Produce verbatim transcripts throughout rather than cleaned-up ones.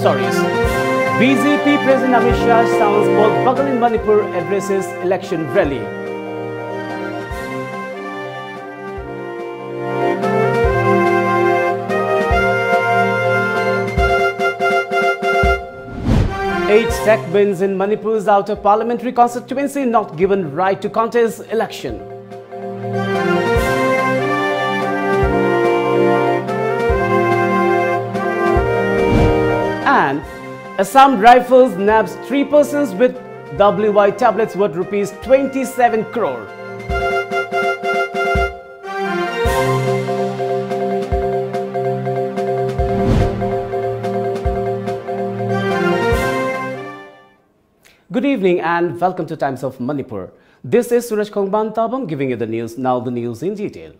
stories. B J P President Amit Shah sounds Paul Bagal in Manipur, addresses election rally. Eight segments in Manipur's outer parliamentary constituency not given right to contest election. And Assam Rifles nabs three persons with W Y tablets worth rupees twenty-seven crore. Good evening and welcome to Times of Manipur. This is Suraj Khongban Tabang giving you the news. Now the news in detail.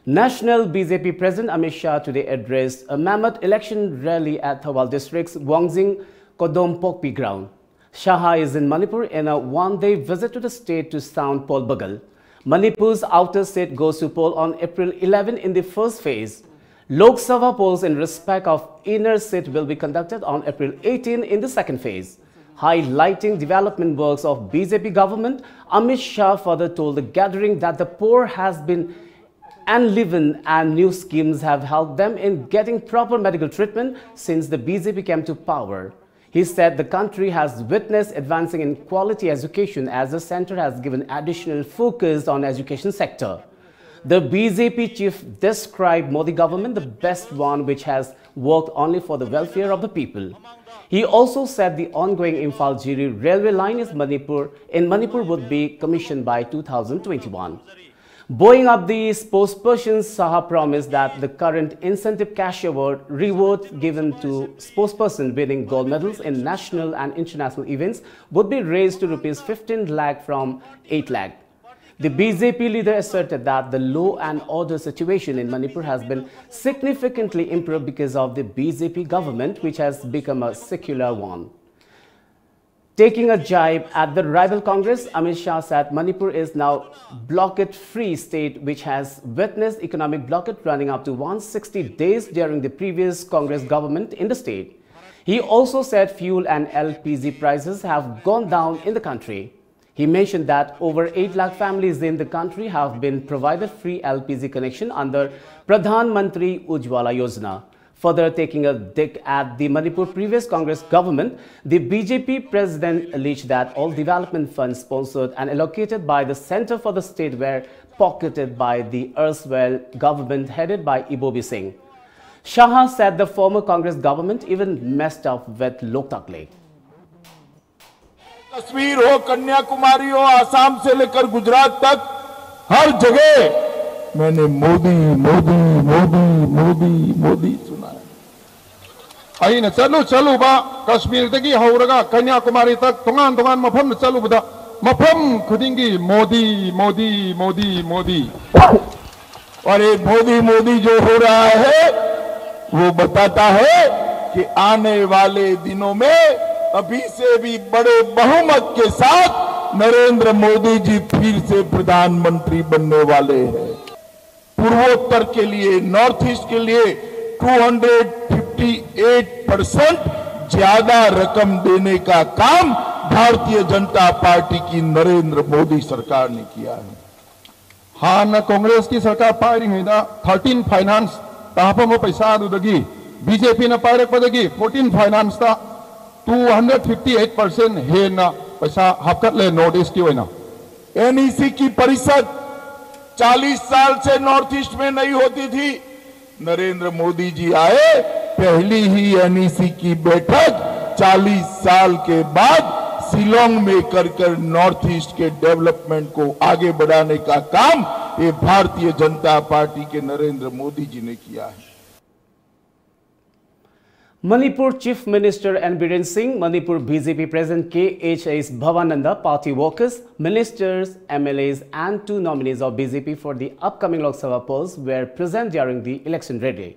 National B J P President Amit Shah today addressed a mammoth election rally at Thoubal District's Wangjing Kodom Pokpi ground. Shah is in Manipur in a one-day visit to the state to sound Paul Bagal. Manipur's outer seat goes to poll on April eleven in the first phase. Lok Sabha polls in respect of inner seat will be conducted on April eighteen in the second phase. Highlighting development works of B J P government, Amit Shah further told the gathering that the poor has been enlivened and new schemes have helped them in getting proper medical treatment since the B J P came to power. He said the country has witnessed advancing in quality education as the center has given additional focus on education sector. The B J P chief described Modi government the best one which has worked only for the welfare of the people. He also said the ongoing Imphal Jiri railway line is Manipur in Manipur would be commissioned by two thousand twenty-one. Buoying up the sportsperson, Shah promised that the current incentive cash award reward given to sportsperson winning gold medals in national and international events would be raised to rupees fifteen lakh from eight lakh. The B J P leader asserted that the law and order situation in Manipur has been significantly improved because of the B J P government, which has become a secular one. Taking a jibe at the rival Congress, Amit Shah said Manipur is now blockade-free state which has witnessed economic blockade running up to one sixty days during the previous Congress government in the state. He also said fuel and L P G prices have gone down in the country. He mentioned that over eight lakh families in the country have been provided free L P G connection under Pradhan Mantri Ujjwala Yojana. Further taking a dig at the Manipur previous Congress government, the B J P president alleged that all development funds sponsored and allocated by the center for the state were pocketed by the erstwhile government headed by Ibobi Singh. Shah said the former Congress government even messed up with Loktak Lake. Kashmir हो, कन्याकुमारी हो, आसाम से लेकर गुजरात तक, हर जगह मैंने मोदी मोदी मोदी मोदी मोदी सुना है. ꯑꯩꯅ ꯆꯠꯂꯨ ꯆꯠꯂꯨꯕ ꯀꯥꯁꯃꯤꯔꯗꯒꯤ ꯍꯧꯔꯒ ꯀꯟꯌꯥꯀꯨꯃꯥꯔꯤ ꯇꯛ ꯇꯣꯉꯥꯟ ꯇꯣꯉꯥꯟ ꯃꯐꯝꯗ ꯆꯠꯂꯨꯕꯗ ꯃꯐꯝ ꯈꯨꯗꯤꯡꯒꯤ ꯃꯣꯗꯤ ꯃꯣꯗꯤ ꯃꯣꯗꯤ ꯃꯣꯗꯤ. और ये मोदी मोदी जो हो रहा है, वो बताता है कि आने वाले दिनों में अभी से भी बड़े बहुमत के साथ नरेंद्र मोदी जी फिर से प्रधानमंत्री बनने वाले हैं. पूर्वोत्तर के लिए, नॉर्थ ईस्ट के लिए two hundred fifty eight percent ज्यादा रकम देने का काम भारतीय जनता पार्टी की नरेंद्र मोदी सरकार ने किया है. ꯍꯥꯟꯅ ꯀꯣꯡꯒ꯭ꯔꯦꯁꯀꯤ ꯁꯔꯀꯥꯔ ꯄꯥꯏꯔꯤꯉꯩꯗ ꯊꯥꯔꯇꯤꯟ ꯐꯥꯏꯅꯥꯟꯁꯇ ꯍꯥꯞꯄꯝꯕ ꯄꯩꯁꯥ ꯑꯗꯨꯗꯒꯤ ꯕꯤ ꯖꯦ ꯄꯤꯅ ꯄꯥꯏꯔꯛꯄꯗꯒꯤ ꯐꯣꯔꯇꯤꯟ ꯐꯥꯏꯅꯥꯟꯁꯇ two hundred fifty eight percent ꯍꯦꯟꯅ ꯄꯩꯁꯥ ꯍꯥꯞꯀꯠꯂꯦ ꯅꯣꯔꯠ ꯏꯁꯀꯤ ꯑꯣꯏꯅ. एनईसी की परिषद चालीस साल से नॉर्थ ईस्ट में नहीं होती थी. नरेंद्र मोदी जी आए, पहली ही एनईसी की बैठक चालीस साल के बाद शिलोंग में कर कर नॉर्थ ईस्ट के डेवलपमेंट को आगे बढ़ाने का काम ये भारतीय जनता पार्टी के नरेंद्र मोदी जी ने किया है. Manipur Chief Minister N Biren Singh, Manipur B J P President K H S Bhavananda, party workers, ministers, M L As, and two nominees of B J P for the upcoming Lok Sabha polls were present during the election rally.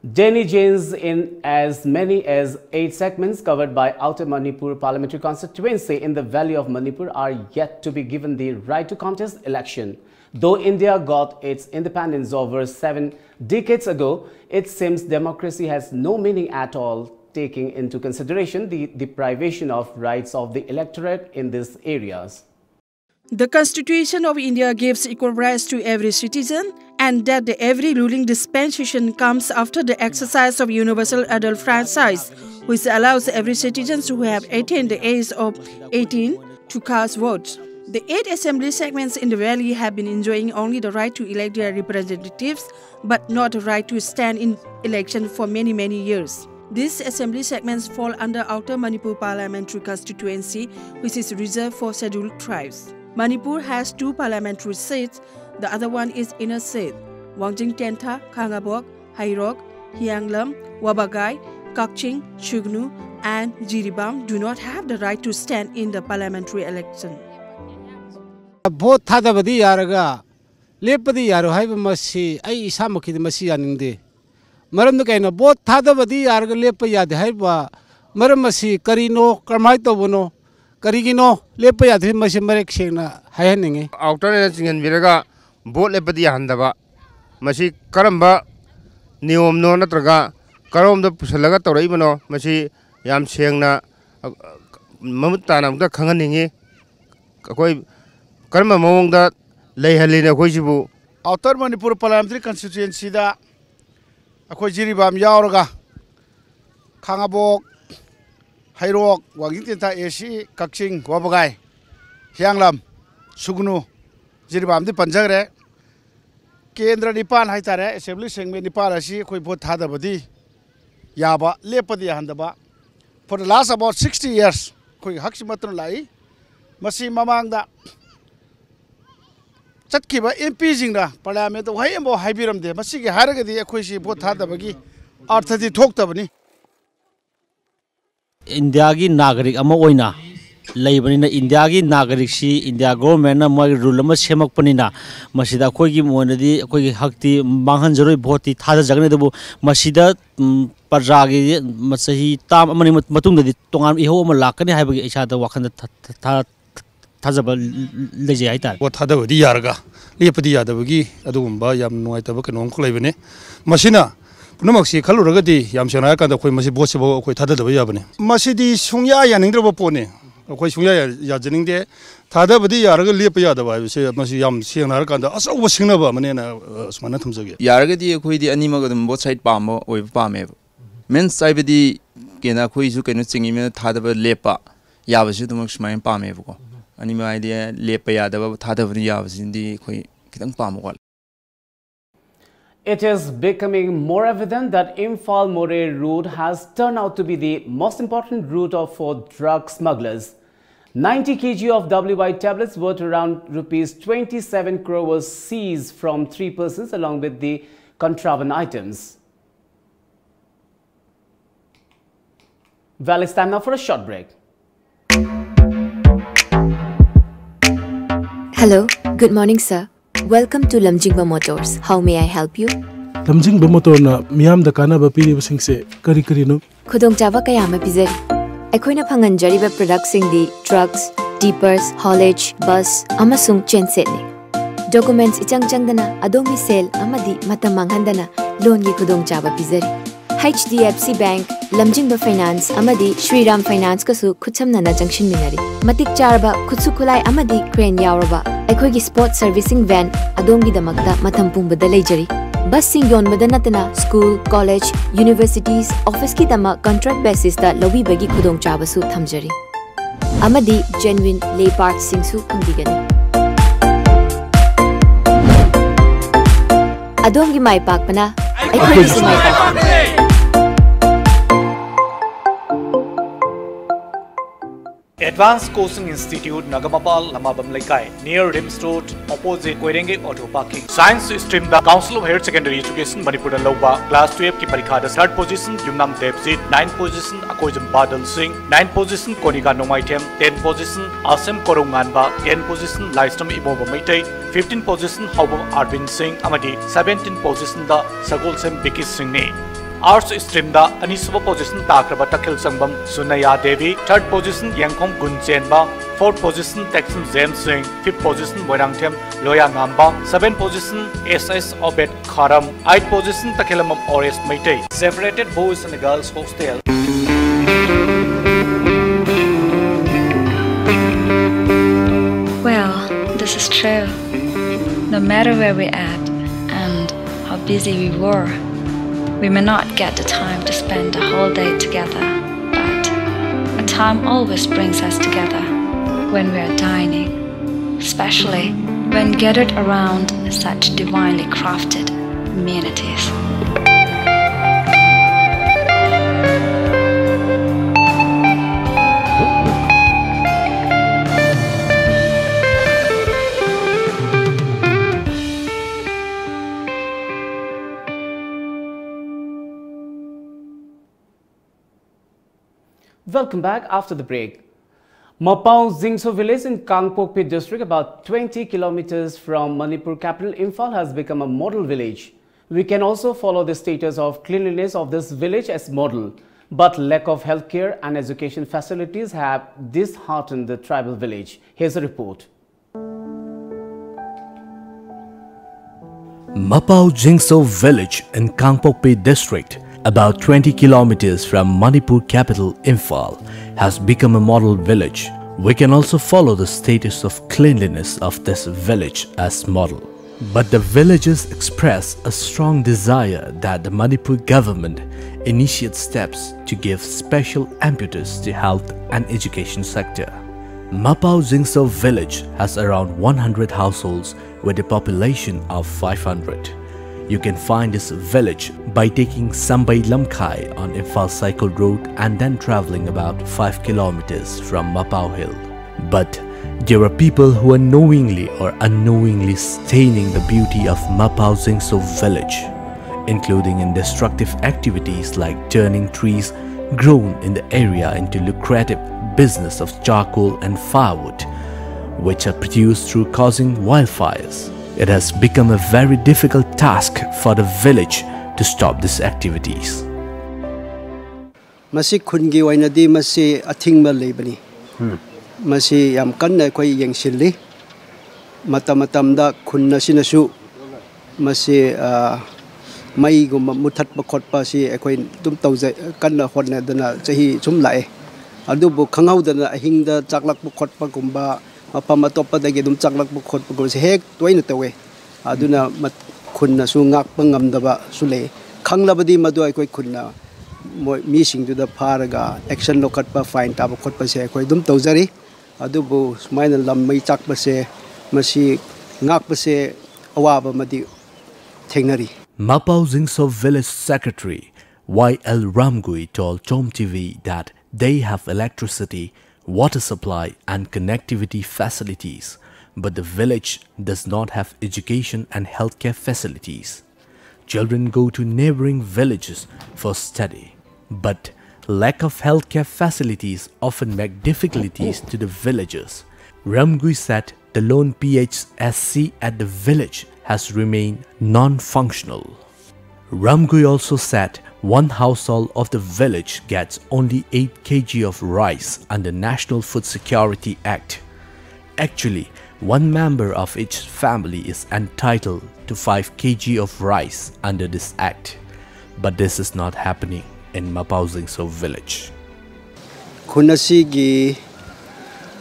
Deni Jains in as many as eight segments covered by Outer Manipur Parliamentary Constituency in the Valley of Manipur are yet to be given the right to contest election. Though India got its independence over seven decades ago, it seems democracy has no meaning at all, taking into consideration the deprivation of rights of the electorate in these areas. The Constitution of India gives equal rights to every citizen, and that the every ruling dispensation comes after the exercise of universal adult franchise, which allows every citizen who have attained the age of eighteen to cast votes. The eight assembly segments in the valley have been enjoying only the right to elect their representatives, but not the right to stand in election for many, many years. These assembly segments fall under Outer Manipur Parliamentary Constituency, which is reserved for Scheduled Tribes. Manipur has two parliamentary seats. The other one is Inner Seat. Wangjing Tentha, Khangabok, Hairok, Hianglam, Wabagai, Kakching, Sugnu, and Jiribam do not have the right to stand in the parliamentary election. Vote ꯊꯥꯗꯕꯗꯤ ꯌꯥꯔꯒ ꯂꯦꯞꯄꯗꯤ ꯌꯥꯔꯣꯏ ꯍꯥꯏꯕ ꯃꯁꯤ ꯑꯩ ꯏꯁꯥꯃꯛꯀꯤꯗꯤ ꯃꯁꯤ ꯌꯥꯅꯤꯡꯗꯦ꯫ ꯃꯔꯝꯗꯤ ꯀꯩꯅꯣ? ꯚꯣꯠ ꯊꯥꯗꯕꯗꯤ ꯌꯥꯔꯒ ꯂꯦꯞꯄ ꯌꯥꯗꯦ ꯍꯥꯏꯔꯤꯕ ꯃꯔꯝ ꯑꯁꯤ ꯀꯔꯤꯅꯣ, ꯀꯔꯝꯍꯥꯏꯅ ꯇꯧꯕꯅꯣ, ꯀꯔꯤꯒꯤꯅꯣ ꯂꯦꯞꯄ ꯌꯥꯗ꯭ꯔꯤ, ꯃꯁꯤ ꯃꯔꯤꯛ ꯁꯦꯡꯅ ꯍꯥꯏꯍꯟꯅꯤꯡꯉꯤ꯫ ꯑꯥꯎꯇꯔꯅ ꯆꯤꯡꯍꯟꯕꯤꯔꯒ ꯚꯣꯠ ꯂꯦꯞꯄꯗꯤ ꯌꯥꯍꯟꯗꯕ, ꯃꯁꯤ ꯀꯔꯝꯕ ꯅꯤꯌꯣꯝꯅꯣ ꯅꯠꯇ꯭ꯔꯒ ꯀꯔꯣꯝꯗ ꯄꯨꯁꯤꯜꯂꯒ ꯇꯧꯔꯛꯏꯕꯅꯣ, ꯃꯁꯤ ꯌꯥꯝ ꯁꯦꯡꯅ, ꯑ, ꯃꯃꯨꯠ ꯇꯥꯅ ꯑꯃꯨꯛꯇ ꯈꯪꯍꯟꯅꯤꯡꯉꯤ꯫ ꯑꯩꯈꯣꯏ ꯀꯔꯝꯕ ꯃꯑꯣꯡꯗ ꯂꯩꯍꯜꯂꯤꯅꯣ ꯑꯩꯈꯣꯏꯁꯤꯕꯨ? ꯑꯥꯎꯇꯔ ꯃꯅꯤꯄꯨꯔ ꯄꯥꯔꯂꯤꯌꯥꯃꯦꯟꯇꯔꯤ ꯀꯟꯁꯇꯤꯇ꯭ꯌꯨꯌꯦꯟꯁꯤꯗ ꯑꯩꯈꯣꯏ ꯖꯤꯔꯤꯕꯥꯝ ꯌꯥꯎꯔꯒ ꯈꯥꯉꯕꯣꯛ, ꯍꯩꯔꯣꯛ, ꯋꯥꯡꯖꯤꯡ ꯇꯦꯟꯊꯥ, ꯑꯦ ꯁꯤ, ꯀꯛꯆꯤꯡ, ꯋꯥꯕꯒꯥꯏ, ꯍꯤꯌꯥꯡꯂꯝ, ꯁꯨꯒꯅꯨ, ꯖꯤꯔꯤꯕꯥꯝꯗꯤ ꯄꯟꯖꯈ꯭ꯔꯦ꯫ ꯀꯦꯟꯗ꯭ꯔ ꯅꯤꯄꯥꯟ ꯍꯥꯏꯇꯥꯔꯦ, ꯑꯦꯁꯦꯝꯕ꯭ꯂꯤ ꯁꯦꯒꯃꯦꯟ ꯅꯤꯄꯥꯟ ꯑꯁꯤ ꯑꯩꯈꯣꯏ ꯚꯣꯠ ꯊꯥꯗꯕꯗꯤ ꯌꯥꯕ, ꯂꯦꯞꯄꯗꯤ ꯌꯥꯍꯟꯗꯕ꯫ For the last about sixty years ꯑꯩꯈꯣꯏꯒꯤ ꯍꯛꯁꯤ ꯃꯇꯨꯡ ꯂꯥꯛꯏ꯫ ꯃꯁꯤ ꯃꯃꯥꯡꯗ ꯆꯠꯈꯤꯕ ꯑꯦꯝ ꯄꯤꯁꯤꯡꯅ ꯄꯥꯔꯂꯤꯌꯥꯃꯦꯟꯇ ꯋꯥꯍꯩ ꯑꯃꯐꯥꯎ ꯍꯥꯏꯕꯤꯔꯝꯗꯦ꯫ ꯃꯁꯤꯒꯤ ꯍꯥꯏꯔꯒꯗꯤ ꯑꯩꯈꯣꯏꯁꯤ ꯚꯣꯠ ꯊꯥꯗꯕꯒꯤ ꯑꯔꯊꯗꯤ ꯊꯣꯛꯇꯕꯅꯤ꯫ ꯏꯟꯗꯤꯌꯥꯒꯤ ꯅꯥꯒꯔꯤꯛ ꯑꯃ ꯑꯣꯏꯅ ꯂꯩꯕꯅꯤꯅ, ꯏꯟꯗꯤꯌꯥꯒꯤ ꯅꯥꯒꯔꯤꯛꯁꯤ ꯏꯟꯗꯤꯌꯥ ꯒꯣꯚꯔꯟꯃꯦꯟꯠꯅ ꯃꯣꯏꯒꯤ ꯔꯨꯜ ꯑꯃ ꯁꯦꯝꯃꯛꯄꯅꯤꯅ, ꯃꯁꯤꯗ ꯑꯩꯈꯣꯏꯒꯤ ꯑꯣꯏꯅꯗꯤ ꯑꯩꯈꯣꯏꯒꯤ ꯍꯛꯇꯤ ꯃꯥꯡꯍꯟꯖꯔꯣꯏ, ꯚꯣꯠꯇꯤ ꯊꯥꯗꯖꯒꯅꯤ꯫ ꯑꯗꯨꯕꯨ ꯃꯁꯤꯗ, ꯎꯝ, ꯄ꯭ꯔꯖꯥꯒꯤ ꯆꯍꯤ ꯇꯥꯝ ꯑꯃꯅꯤ ꯃꯇꯨꯡꯗꯗꯤ ꯇꯣꯉꯥꯟꯕ ꯏꯍꯧ ꯑꯃ ꯂꯥꯛꯀꯅꯤ ꯍꯥꯏꯕꯒꯤ ꯏꯁꯥꯗ ꯋꯥꯈꯜꯗ ꯊ-, ꯊ-, ꯊ-, ꯊꯥꯖꯕ ꯂꯩꯖꯩ ꯍꯥꯏꯇꯥꯔꯦ꯫ ꯄꯣꯠ ꯊꯥꯗꯕꯗꯤ ꯌꯥꯔꯒ ꯂꯦꯞꯄꯗꯤ ꯌꯥꯗꯕꯒꯤ ꯑꯗꯨꯒꯨꯝꯕ ꯌꯥꯝ ꯅꯨꯡꯉꯥꯏꯇꯕ ꯀꯩꯅꯣ ꯑꯃꯈꯛ ꯂꯩꯕꯅꯤ꯫ ꯃꯁꯤꯅ ꯄꯨꯝꯅꯃꯛꯁꯤ ꯈꯜꯂꯨꯔꯒꯗꯤ ꯌꯥꯝ ꯁꯦꯡꯅ ꯍꯥꯏꯔꯀꯥꯟꯗ ꯑꯩꯈꯣꯏ ꯃꯁꯤ ꯚꯣꯠꯁꯤꯐꯥꯎ ꯑꯩꯈꯣꯏ ꯊꯥꯗꯗꯕ ꯌꯥꯕꯅꯤ꯫ ꯃꯁꯤꯗꯤ ꯁꯨꯡꯌꯥ ꯌꯥꯅꯤꯡꯗ꯭ꯔꯕ ꯄꯣꯠꯅꯤ꯫ ꯑꯩꯈꯣꯏ ꯁꯨꯡꯌꯥ ꯌꯥ- ꯌꯥꯖꯅꯤꯡꯗꯦ꯫ ꯊꯥꯗꯕꯗꯤ ꯌꯥꯔꯒ ꯂꯦꯞꯄ ꯌꯥꯗꯕ ꯍꯥꯏꯕꯁꯦ ꯃꯁꯤ ꯌꯥꯝ ꯁꯦꯡꯅ ꯍꯥꯏꯔꯀꯥꯟꯗ ꯑꯆꯧꯕ ꯁꯤꯡꯅꯕ ꯑꯃꯅꯦꯅ, ꯑ, ꯁꯨꯃꯥꯏꯅ ꯊꯝꯖꯒꯦ꯫ ꯌꯥꯔꯒꯗꯤ ꯑꯩꯈꯣꯏꯗꯤ ꯑꯅꯤꯃꯛ ꯑꯗꯨꯝ both side ꯄꯥꯝꯕ ꯑꯣꯏꯕ ꯄꯥꯝꯃꯦꯕ꯫ Means ꯍꯥꯏꯕꯗꯤ ꯀꯩꯅꯣ, ꯑꯩꯈꯣꯏꯁꯨ ꯀꯩꯅꯣ ꯆꯤꯡꯉꯤꯃꯤꯅ ꯊꯥꯗꯕ ꯂꯦꯞꯄ ꯌꯥꯕꯁꯨ ꯑꯗꯨꯃꯛ ꯁꯨꯃꯥꯏꯅ ꯄꯥꯝꯃꯦꯕꯀꯣ꯫ ꯑꯅꯤꯃꯛ ꯍꯥꯏꯗꯤ ꯂꯦꯞꯄ ꯌꯥꯗꯕ, ꯊꯥꯗꯕꯗꯤ ꯌꯥꯕꯁꯤꯗꯤ ꯑꯩꯈꯣꯏ ꯈꯤꯇꯪ ꯄꯥꯝꯕ ꯋꯥꯠꯂꯦ꯫ It is becoming more evident that Imphal Moreh road has turned out to be the most important route of, for drug smugglers. Ninety kilograms of W Y tablets worth around rupees twenty-seven crore was seized from three persons along with the contraband items. Well, it's time now for a short break. Hello, good morning, sir. Welcome to Lamjingba Motors. How may I help you? ꯂꯝꯖꯤꯡꯕ ꯃꯣꯇꯣꯔꯅ ꯃꯤꯌꯥꯝꯗ ꯀꯥꯟꯅꯕ ꯄꯤꯔꯤꯕꯁꯤꯡꯁꯦ ꯀꯔꯤ ꯀꯔꯤꯅꯣ? ꯈꯨꯗꯣꯡꯆꯥꯕ ꯀꯌꯥ ꯑꯃ ꯄꯤꯖꯔꯤ꯫ ꯑꯩꯈꯣꯏꯅ ꯐꯪꯍꯟꯖꯔꯤꯕ productꯁꯤꯡꯗꯤ trucks, tippers, haulage, bus ꯑꯃꯁꯨꯡ gensetꯅꯤ꯫ Documents ꯏꯆꯪ ꯆꯪꯗꯅ ꯑꯗꯣꯝꯒꯤ ꯁꯦꯜ ꯑꯃꯗꯤ ꯃꯇꯝ ꯃꯥꯡꯍꯟꯗꯅ loanꯒꯤ ꯈꯨꯗꯣꯡꯆꯥꯕ ꯄꯤꯖꯔꯤ꯫ H D F C Bank, ꯂꯝꯖꯤꯡꯕ Finance ꯑꯃꯗꯤ Shriram Financeꯀꯁꯨ ꯈꯨꯠꯁꯝꯅꯅ ꯆꯪꯁꯤꯟꯃꯤꯟꯅꯔꯤ꯫ ꯃꯇꯤꯛ ꯆꯥꯔꯕ ꯈꯨꯠꯁꯨ ꯈꯨꯠꯂꯥꯏ ꯑꯃꯗꯤ crane ꯌꯥꯎꯔꯕ ꯑꯩꯈꯣꯏꯒꯤ spot servicing van ꯑꯗꯣꯝꯒꯤꯗꯃꯛꯇ ꯃꯇꯝ ꯄꯨꯝꯕꯗ ꯂꯩꯖꯔꯤ꯫ Busꯁꯤꯡ ꯌꯣꯟꯕꯗ ꯅꯠꯇꯅ school, college, universities, officeꯀꯤꯗꯃꯛ contract basisꯇ ꯂꯧꯕꯤꯕꯒꯤ ꯈꯨꯗꯣꯡꯆꯥꯕꯁꯨ ꯊꯝꯖꯔꯤ꯫ ꯑꯃꯗꯤ genuine lay partsꯁꯤꯡꯁꯨ ꯐꯪꯕꯤꯒꯅꯤ꯫ ꯑꯗꯣꯝꯒꯤ ꯃꯥꯏ ꯄꯥꯛꯄꯅ ꯑꯩꯈꯣꯏꯒꯤꯁꯨ ꯃꯥꯏ ꯄꯥꯛꯄꯅꯤ꯫ Advanced Coaching Institute, Nagamapal, Lamabam Leikai, near RIMS Road, opposite Koirengei Auto Parking. Science streamꯗ Council of Higher Secondary Education ꯃꯅꯤꯄꯨꯔꯅ ꯂꯧꯕ class twelveꯀꯤ ꯄꯔꯤꯈꯥꯗ third position ꯌꯨꯝꯅꯥꯝ ꯗꯦꯕꯖꯤꯠ, ninth position ꯑꯀꯣꯏꯖꯝ ꯕꯥꯗꯜ ꯁꯤꯡ, ninth position ꯀꯣꯅꯤꯀꯥ ꯅꯣꯡꯃꯥꯏꯊꯦꯝ, tenth position ꯑꯁꯦꯝ ꯀꯣꯔꯧꯉꯥꯟꯕ, tenth position ꯂꯥꯏꯁ꯭ꯔꯝ ꯏꯕꯣꯝꯕ Meitei, fifteenth position ꯍꯧꯕꯝ ꯑꯥꯔꯕꯤꯟ ꯁꯤꯡ ꯑꯃꯗꯤ seventeenth positionꯗ ꯁꯒꯣꯜꯁꯦꯝ ꯕꯤꯀꯤ ꯁꯤꯡꯅꯤ꯫ Arts streamꯗ ꯑꯅꯤꯁꯨꯕ position ꯇꯥꯈ꯭ꯔꯕ ꯇꯈꯦꯜ ꯆꯪꯕꯝ ꯁꯨꯅꯌꯥ Devi, third position Yengkhom Gunchenba, fourth position Teksam James Singh, fifth position Moirangthem Loya Ngamba, seventh position S S Obed Kharam, eighth position Takhellambam Oresh Meitei. Separated boys and girls hostel. Well, this is true. No matter where we at and how busy we were, we may not get the time to spend the whole day together, but a time always brings us together when we are dining, especially when gathered around such divinely crafted amenities. Welcome back after the break. Mapao Zingso village in Kangpokpi district, about twenty kilometers from Manipur capital Imphal, has become a model village. We can also follow the status of cleanliness of this village as model. But lack of healthcare and education facilities have disheartened the tribal village. Here's a report. Mapao Jingso village in Kangpokpi district, about twenty kilometers from Manipur capital Imphal, has become a model village. We can also follow the status of cleanliness of this village as model. But the villagers express a strong desire that the Manipur government initiate steps to give special impetus to health and education sector. Mapao Jingso village has around one hundred households with a population of five hundred. You can find this village by taking Sambai Lamkhai on Imphal Cycle Road and then traveling about five kilometers from Mapao Hill. But there are people who are knowingly or unknowingly staining the beauty of Mapao Jingso village, including in destructive activities like turning trees grown in the area into lucrative business of charcoal and firewood, which are produced through causing wildfires. It has become a very difficult task for the village to stop these activities. ꯃꯁꯤ ꯈꯨꯟꯒꯤ ꯑꯣꯏꯅꯗꯤ ꯃꯁꯤ ꯑꯊꯤꯡꯕ ꯂꯩꯕꯅꯤ꯫ ꯃꯁꯤ ꯌꯥꯝ ꯀꯟꯅ ꯑꯩꯈꯣꯏ ꯌꯦꯡꯁꯤꯜꯂꯤ꯫ ꯃꯇꯝ ꯃꯇꯝꯗ ꯈꯨꯟ ꯑꯁꯤꯅꯁꯨ ꯃꯁꯤ, ꯑ, ꯃꯩꯒꯨꯝꯕ ꯃꯨꯊꯠꯄ ꯈꯣꯠꯄ ꯑꯁꯤ ꯑꯩꯈꯣꯏ ꯑꯗꯨꯝ ꯇꯧꯖꯩ, ꯀꯟꯅ ꯍꯣꯠꯅꯗꯅ ꯆꯍꯤ ꯁꯨꯝ ꯂꯥꯛꯑꯦ꯫ ꯑꯗꯨꯕꯨ ꯈꯪꯍꯧꯗꯅ ꯑꯍꯤꯡꯗ ꯆꯥꯛꯂꯛꯄ ꯈꯣꯠꯄꯒꯨꯝꯕ, ꯃꯐꯝ ꯑꯇꯣꯞꯄꯗꯒꯤ ꯑꯗꯨꯝ ꯆꯥꯛꯂꯛꯄ ꯈꯣꯠꯄꯒꯨꯝꯕꯁꯦ ꯍꯦꯛ ꯇꯣꯏꯅ ꯇꯧꯋꯦ꯫ ꯑꯗꯨꯅ ꯃꯠ-, ꯈꯨꯟꯅꯁꯨ ꯉꯥꯛꯄ ꯉꯝꯗꯕꯁꯨ ꯂꯩ꯫ ꯈꯪꯂꯕꯗꯤ ꯃꯗꯨ ꯑꯩꯈꯣꯏ ꯈꯨꯟꯅ ꯃꯣꯏ ꯃꯤꯁꯤꯡꯗꯨꯗ ꯐꯥꯔꯒ action ꯂꯧꯈꯠꯄ, fine ꯇꯥꯕ ꯈꯣꯠꯄꯁꯦ ꯑꯩꯈꯣꯏ ꯑꯗꯨꯝ ꯇꯧꯖꯔꯤ꯫ ꯑꯗꯨꯕꯨ ꯁꯨꯃꯥꯏꯅ ꯂꯝ ꯃꯩ ꯆꯥꯛꯄꯁꯦ ꯃꯁꯤ ꯉꯥꯛꯄꯁꯦ ꯑꯋꯥꯕ ꯑꯃꯗꯤ ꯊꯦꯡꯅꯔꯤ꯫ Mapao Zingso village secretary Y L Ramgui told Chom T V that they have electricity, water supply, and connectivity facilities, but the village does not have education and healthcare facilities. Children go to neighboring villages for study, but lack of healthcare facilities often make difficulties to the villagers. Ramgui said the lone P H S C at the village has remained non-functional. Ramgui also said one household of the village gets only eight kilograms of rice under National Food Security Act. Actually, one member of each family is entitled to five kilograms of rice under this act. But this is not happening in Mapao Zingso village. ꯈꯨꯟ ꯑꯁꯤꯒꯤ,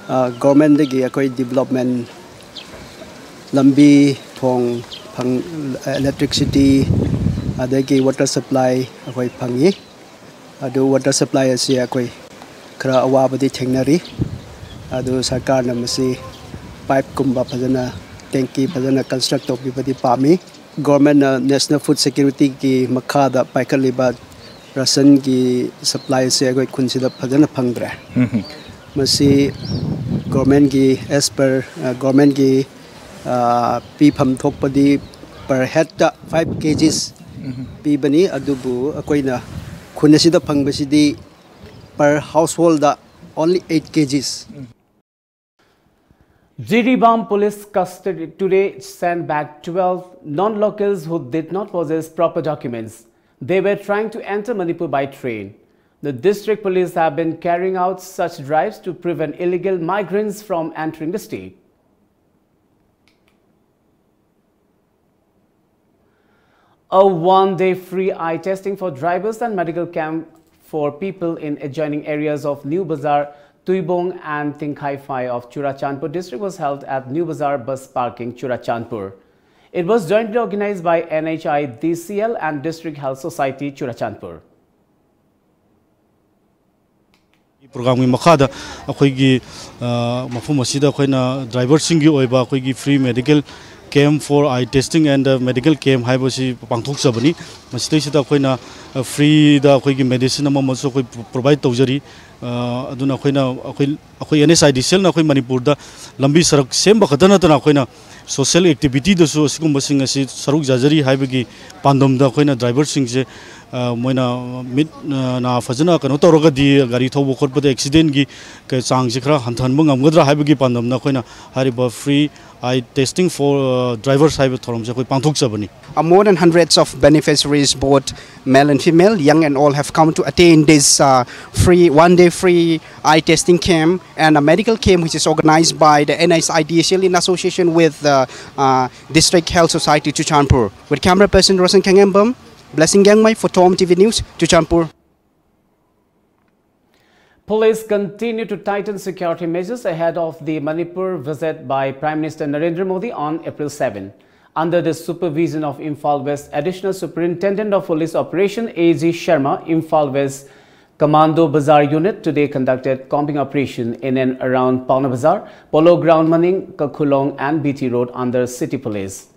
ꯑ, governmentꯗꯒꯤ ꯑꯩꯈꯣꯏ development, ꯂꯝꯕꯤ ꯊꯣꯡ ꯐꯪ-, electricity, ꯑꯗꯒꯤ water supply ꯑꯩꯈꯣꯏ ꯐꯪꯉꯤ꯫ ꯑꯗꯨ water supply ꯑꯁꯤ ꯑꯩꯈꯣꯏ ꯈꯔ ꯑꯋꯥꯕꯗꯤ ꯊꯦꯡꯅꯔꯤ꯫ ꯑꯗꯨ ꯁꯔꯀꯥꯔꯅ ꯃꯁꯤ pipeꯀꯨꯝꯕ ꯐꯖꯅ, tank ꯐꯖꯅ construct ꯇꯧꯕꯤꯕꯗꯤ ꯄꯥꯝꯃꯤ꯫ Governmentꯅ National Food Securityꯒꯤ ꯃꯈꯥꯗ ꯄꯥꯏꯈꯠꯂꯤꯕ rationꯒꯤ supplyꯁꯦ ꯑꯩꯈꯣꯏ ꯈꯨꯟꯁꯤꯗ ꯐꯖꯅ ꯐꯪꯗ꯭ꯔꯦ꯫ ꯃꯁꯤ governmentꯒꯤ, as per, ꯑ, governmentꯒꯤ, ꯑ, ꯄꯤꯐꯝ ꯊꯣꯛꯄꯗꯤ per headꯇ five kilograms ꯄꯤꯕꯅꯤ, ꯑꯗꯨꯕꯨ ꯑꯩꯈꯣꯏꯅ ꯈꯨꯟ ꯑꯁꯤꯗ ꯐꯪꯕꯁꯤꯗꯤ per householdꯗ only eight kilograms꯫ Jiribam police custody today sent back twelve non-locals who did not possess proper documents. They were trying to enter Manipur by train. The district police have been carrying out such drives to prevent illegal migrants from entering the state. A one-day free eye testing for drivers and medical camp for people in adjoining areas of New Bazar, Tuibong and Tingkhai Phai of Churachandpur district was held at New Bazar bus parking, Churachandpur. It was jointly organized by N H I D C L and District Health Society, Churachandpur. ꯄ꯭ꯔꯣꯒ꯭ꯔꯥꯝꯒꯤ ꯃꯈꯥꯗ ꯑꯩꯈꯣꯏꯒꯤ ꯃꯐꯝ ꯑꯁꯤꯗ ꯑꯩꯈꯣꯏꯅ ꯗ꯭ꯔꯥꯏꯚꯔꯁꯤꯡꯒꯤ ꯑꯣꯏꯕ ꯑꯩꯈꯣꯏꯒꯤ free medical camp for eye testing and medical camp ꯍꯥꯏꯕꯁꯤ ꯄꯥꯡꯊꯣꯛꯆꯕꯅꯤ꯫ ꯃꯁꯤꯗꯩꯁꯤꯗ ꯑꯩꯈꯣꯏꯅ ꯐ꯭ꯔꯤꯗ ꯑꯩꯈꯣꯏꯒꯤ ꯃꯦꯗꯤꯁꯤꯟ ꯑꯃ ꯑꯃꯁꯨ ꯑꯩꯈꯣꯏ ꯄ꯭ꯔꯣꯚꯥꯏꯗ ꯇꯧꯖꯔꯤ꯫ ꯑꯗꯨꯅ ꯑꯩꯈꯣꯏꯅ ꯑꯩꯈꯣꯏ ꯑꯩꯈꯣꯏ N H I D C L ꯅ ꯑꯩꯈꯣꯏ ꯃꯅꯤꯄꯨꯔꯗ ꯂꯝꯕꯤ ꯁꯔꯛ ꯁꯦꯝꯕ ꯈꯛꯇ ꯅꯠꯇꯅ ꯑꯩꯈꯣꯏꯅ social activity ꯗꯁꯨ ꯑꯁꯤꯒꯨꯝꯕꯁꯤꯡ ꯑꯁꯤ ꯁꯔꯨꯛ ꯌꯥꯖꯔꯤ ꯍꯥꯏꯕꯒꯤ ꯄꯥꯟꯗꯝꯗ ꯑꯩꯈꯣꯏꯅ ꯗ꯭ꯔꯥꯏꯚꯔꯁꯤꯡꯁꯦ ꯃꯣꯏꯅ ꯃꯤꯠ ꯅꯥ ꯐꯖꯅ ꯀꯩꯅꯣ ꯇꯧꯔꯒꯗꯤ ꯒꯥꯔꯤ ꯊꯧꯕ ꯈꯣꯠꯄꯗ ꯑꯦꯛꯁꯤꯗꯦꯟꯒꯤ ꯆꯥꯡꯁꯦ ꯈꯔ ꯍꯟꯊꯍꯟꯕ ꯉꯝꯒꯗ꯭ꯔꯥ ꯍꯥꯏꯕꯒꯤ ꯄꯥꯟꯗꯝꯅ ꯑꯩꯈꯣꯏꯅ ꯍꯥꯏꯔꯤꯕ free eye testing for drivers ꯍꯥꯏꯕ ꯊꯧꯔꯝꯁꯦ ꯑꯩꯈꯣꯏ ꯄꯥꯡꯊꯣꯛꯆꯕꯅꯤ꯫ Uh, more than hundreds of beneficiaries, both male and female, young and old, have come to attend this uh, free one-day free eye testing camp and a medical camp which is organized by the N H I D C L in association with the uh, District Health Society Churachandpur. With camera person Rosen Kangembam, Blessing Gangmai for Tom T V News, Churachandpur. Police continue to tighten security measures ahead of the Manipur visit by Prime Minister Narendra Modi on April seven. Under the supervision of Imphal West Additional Superintendent of Police Operation A G Sharma, Imphal West Commando Bazar Unit today conducted combing operation in and around Paona Bazar, Polo Ground Maning, Kakhulong and B T Road under City Police.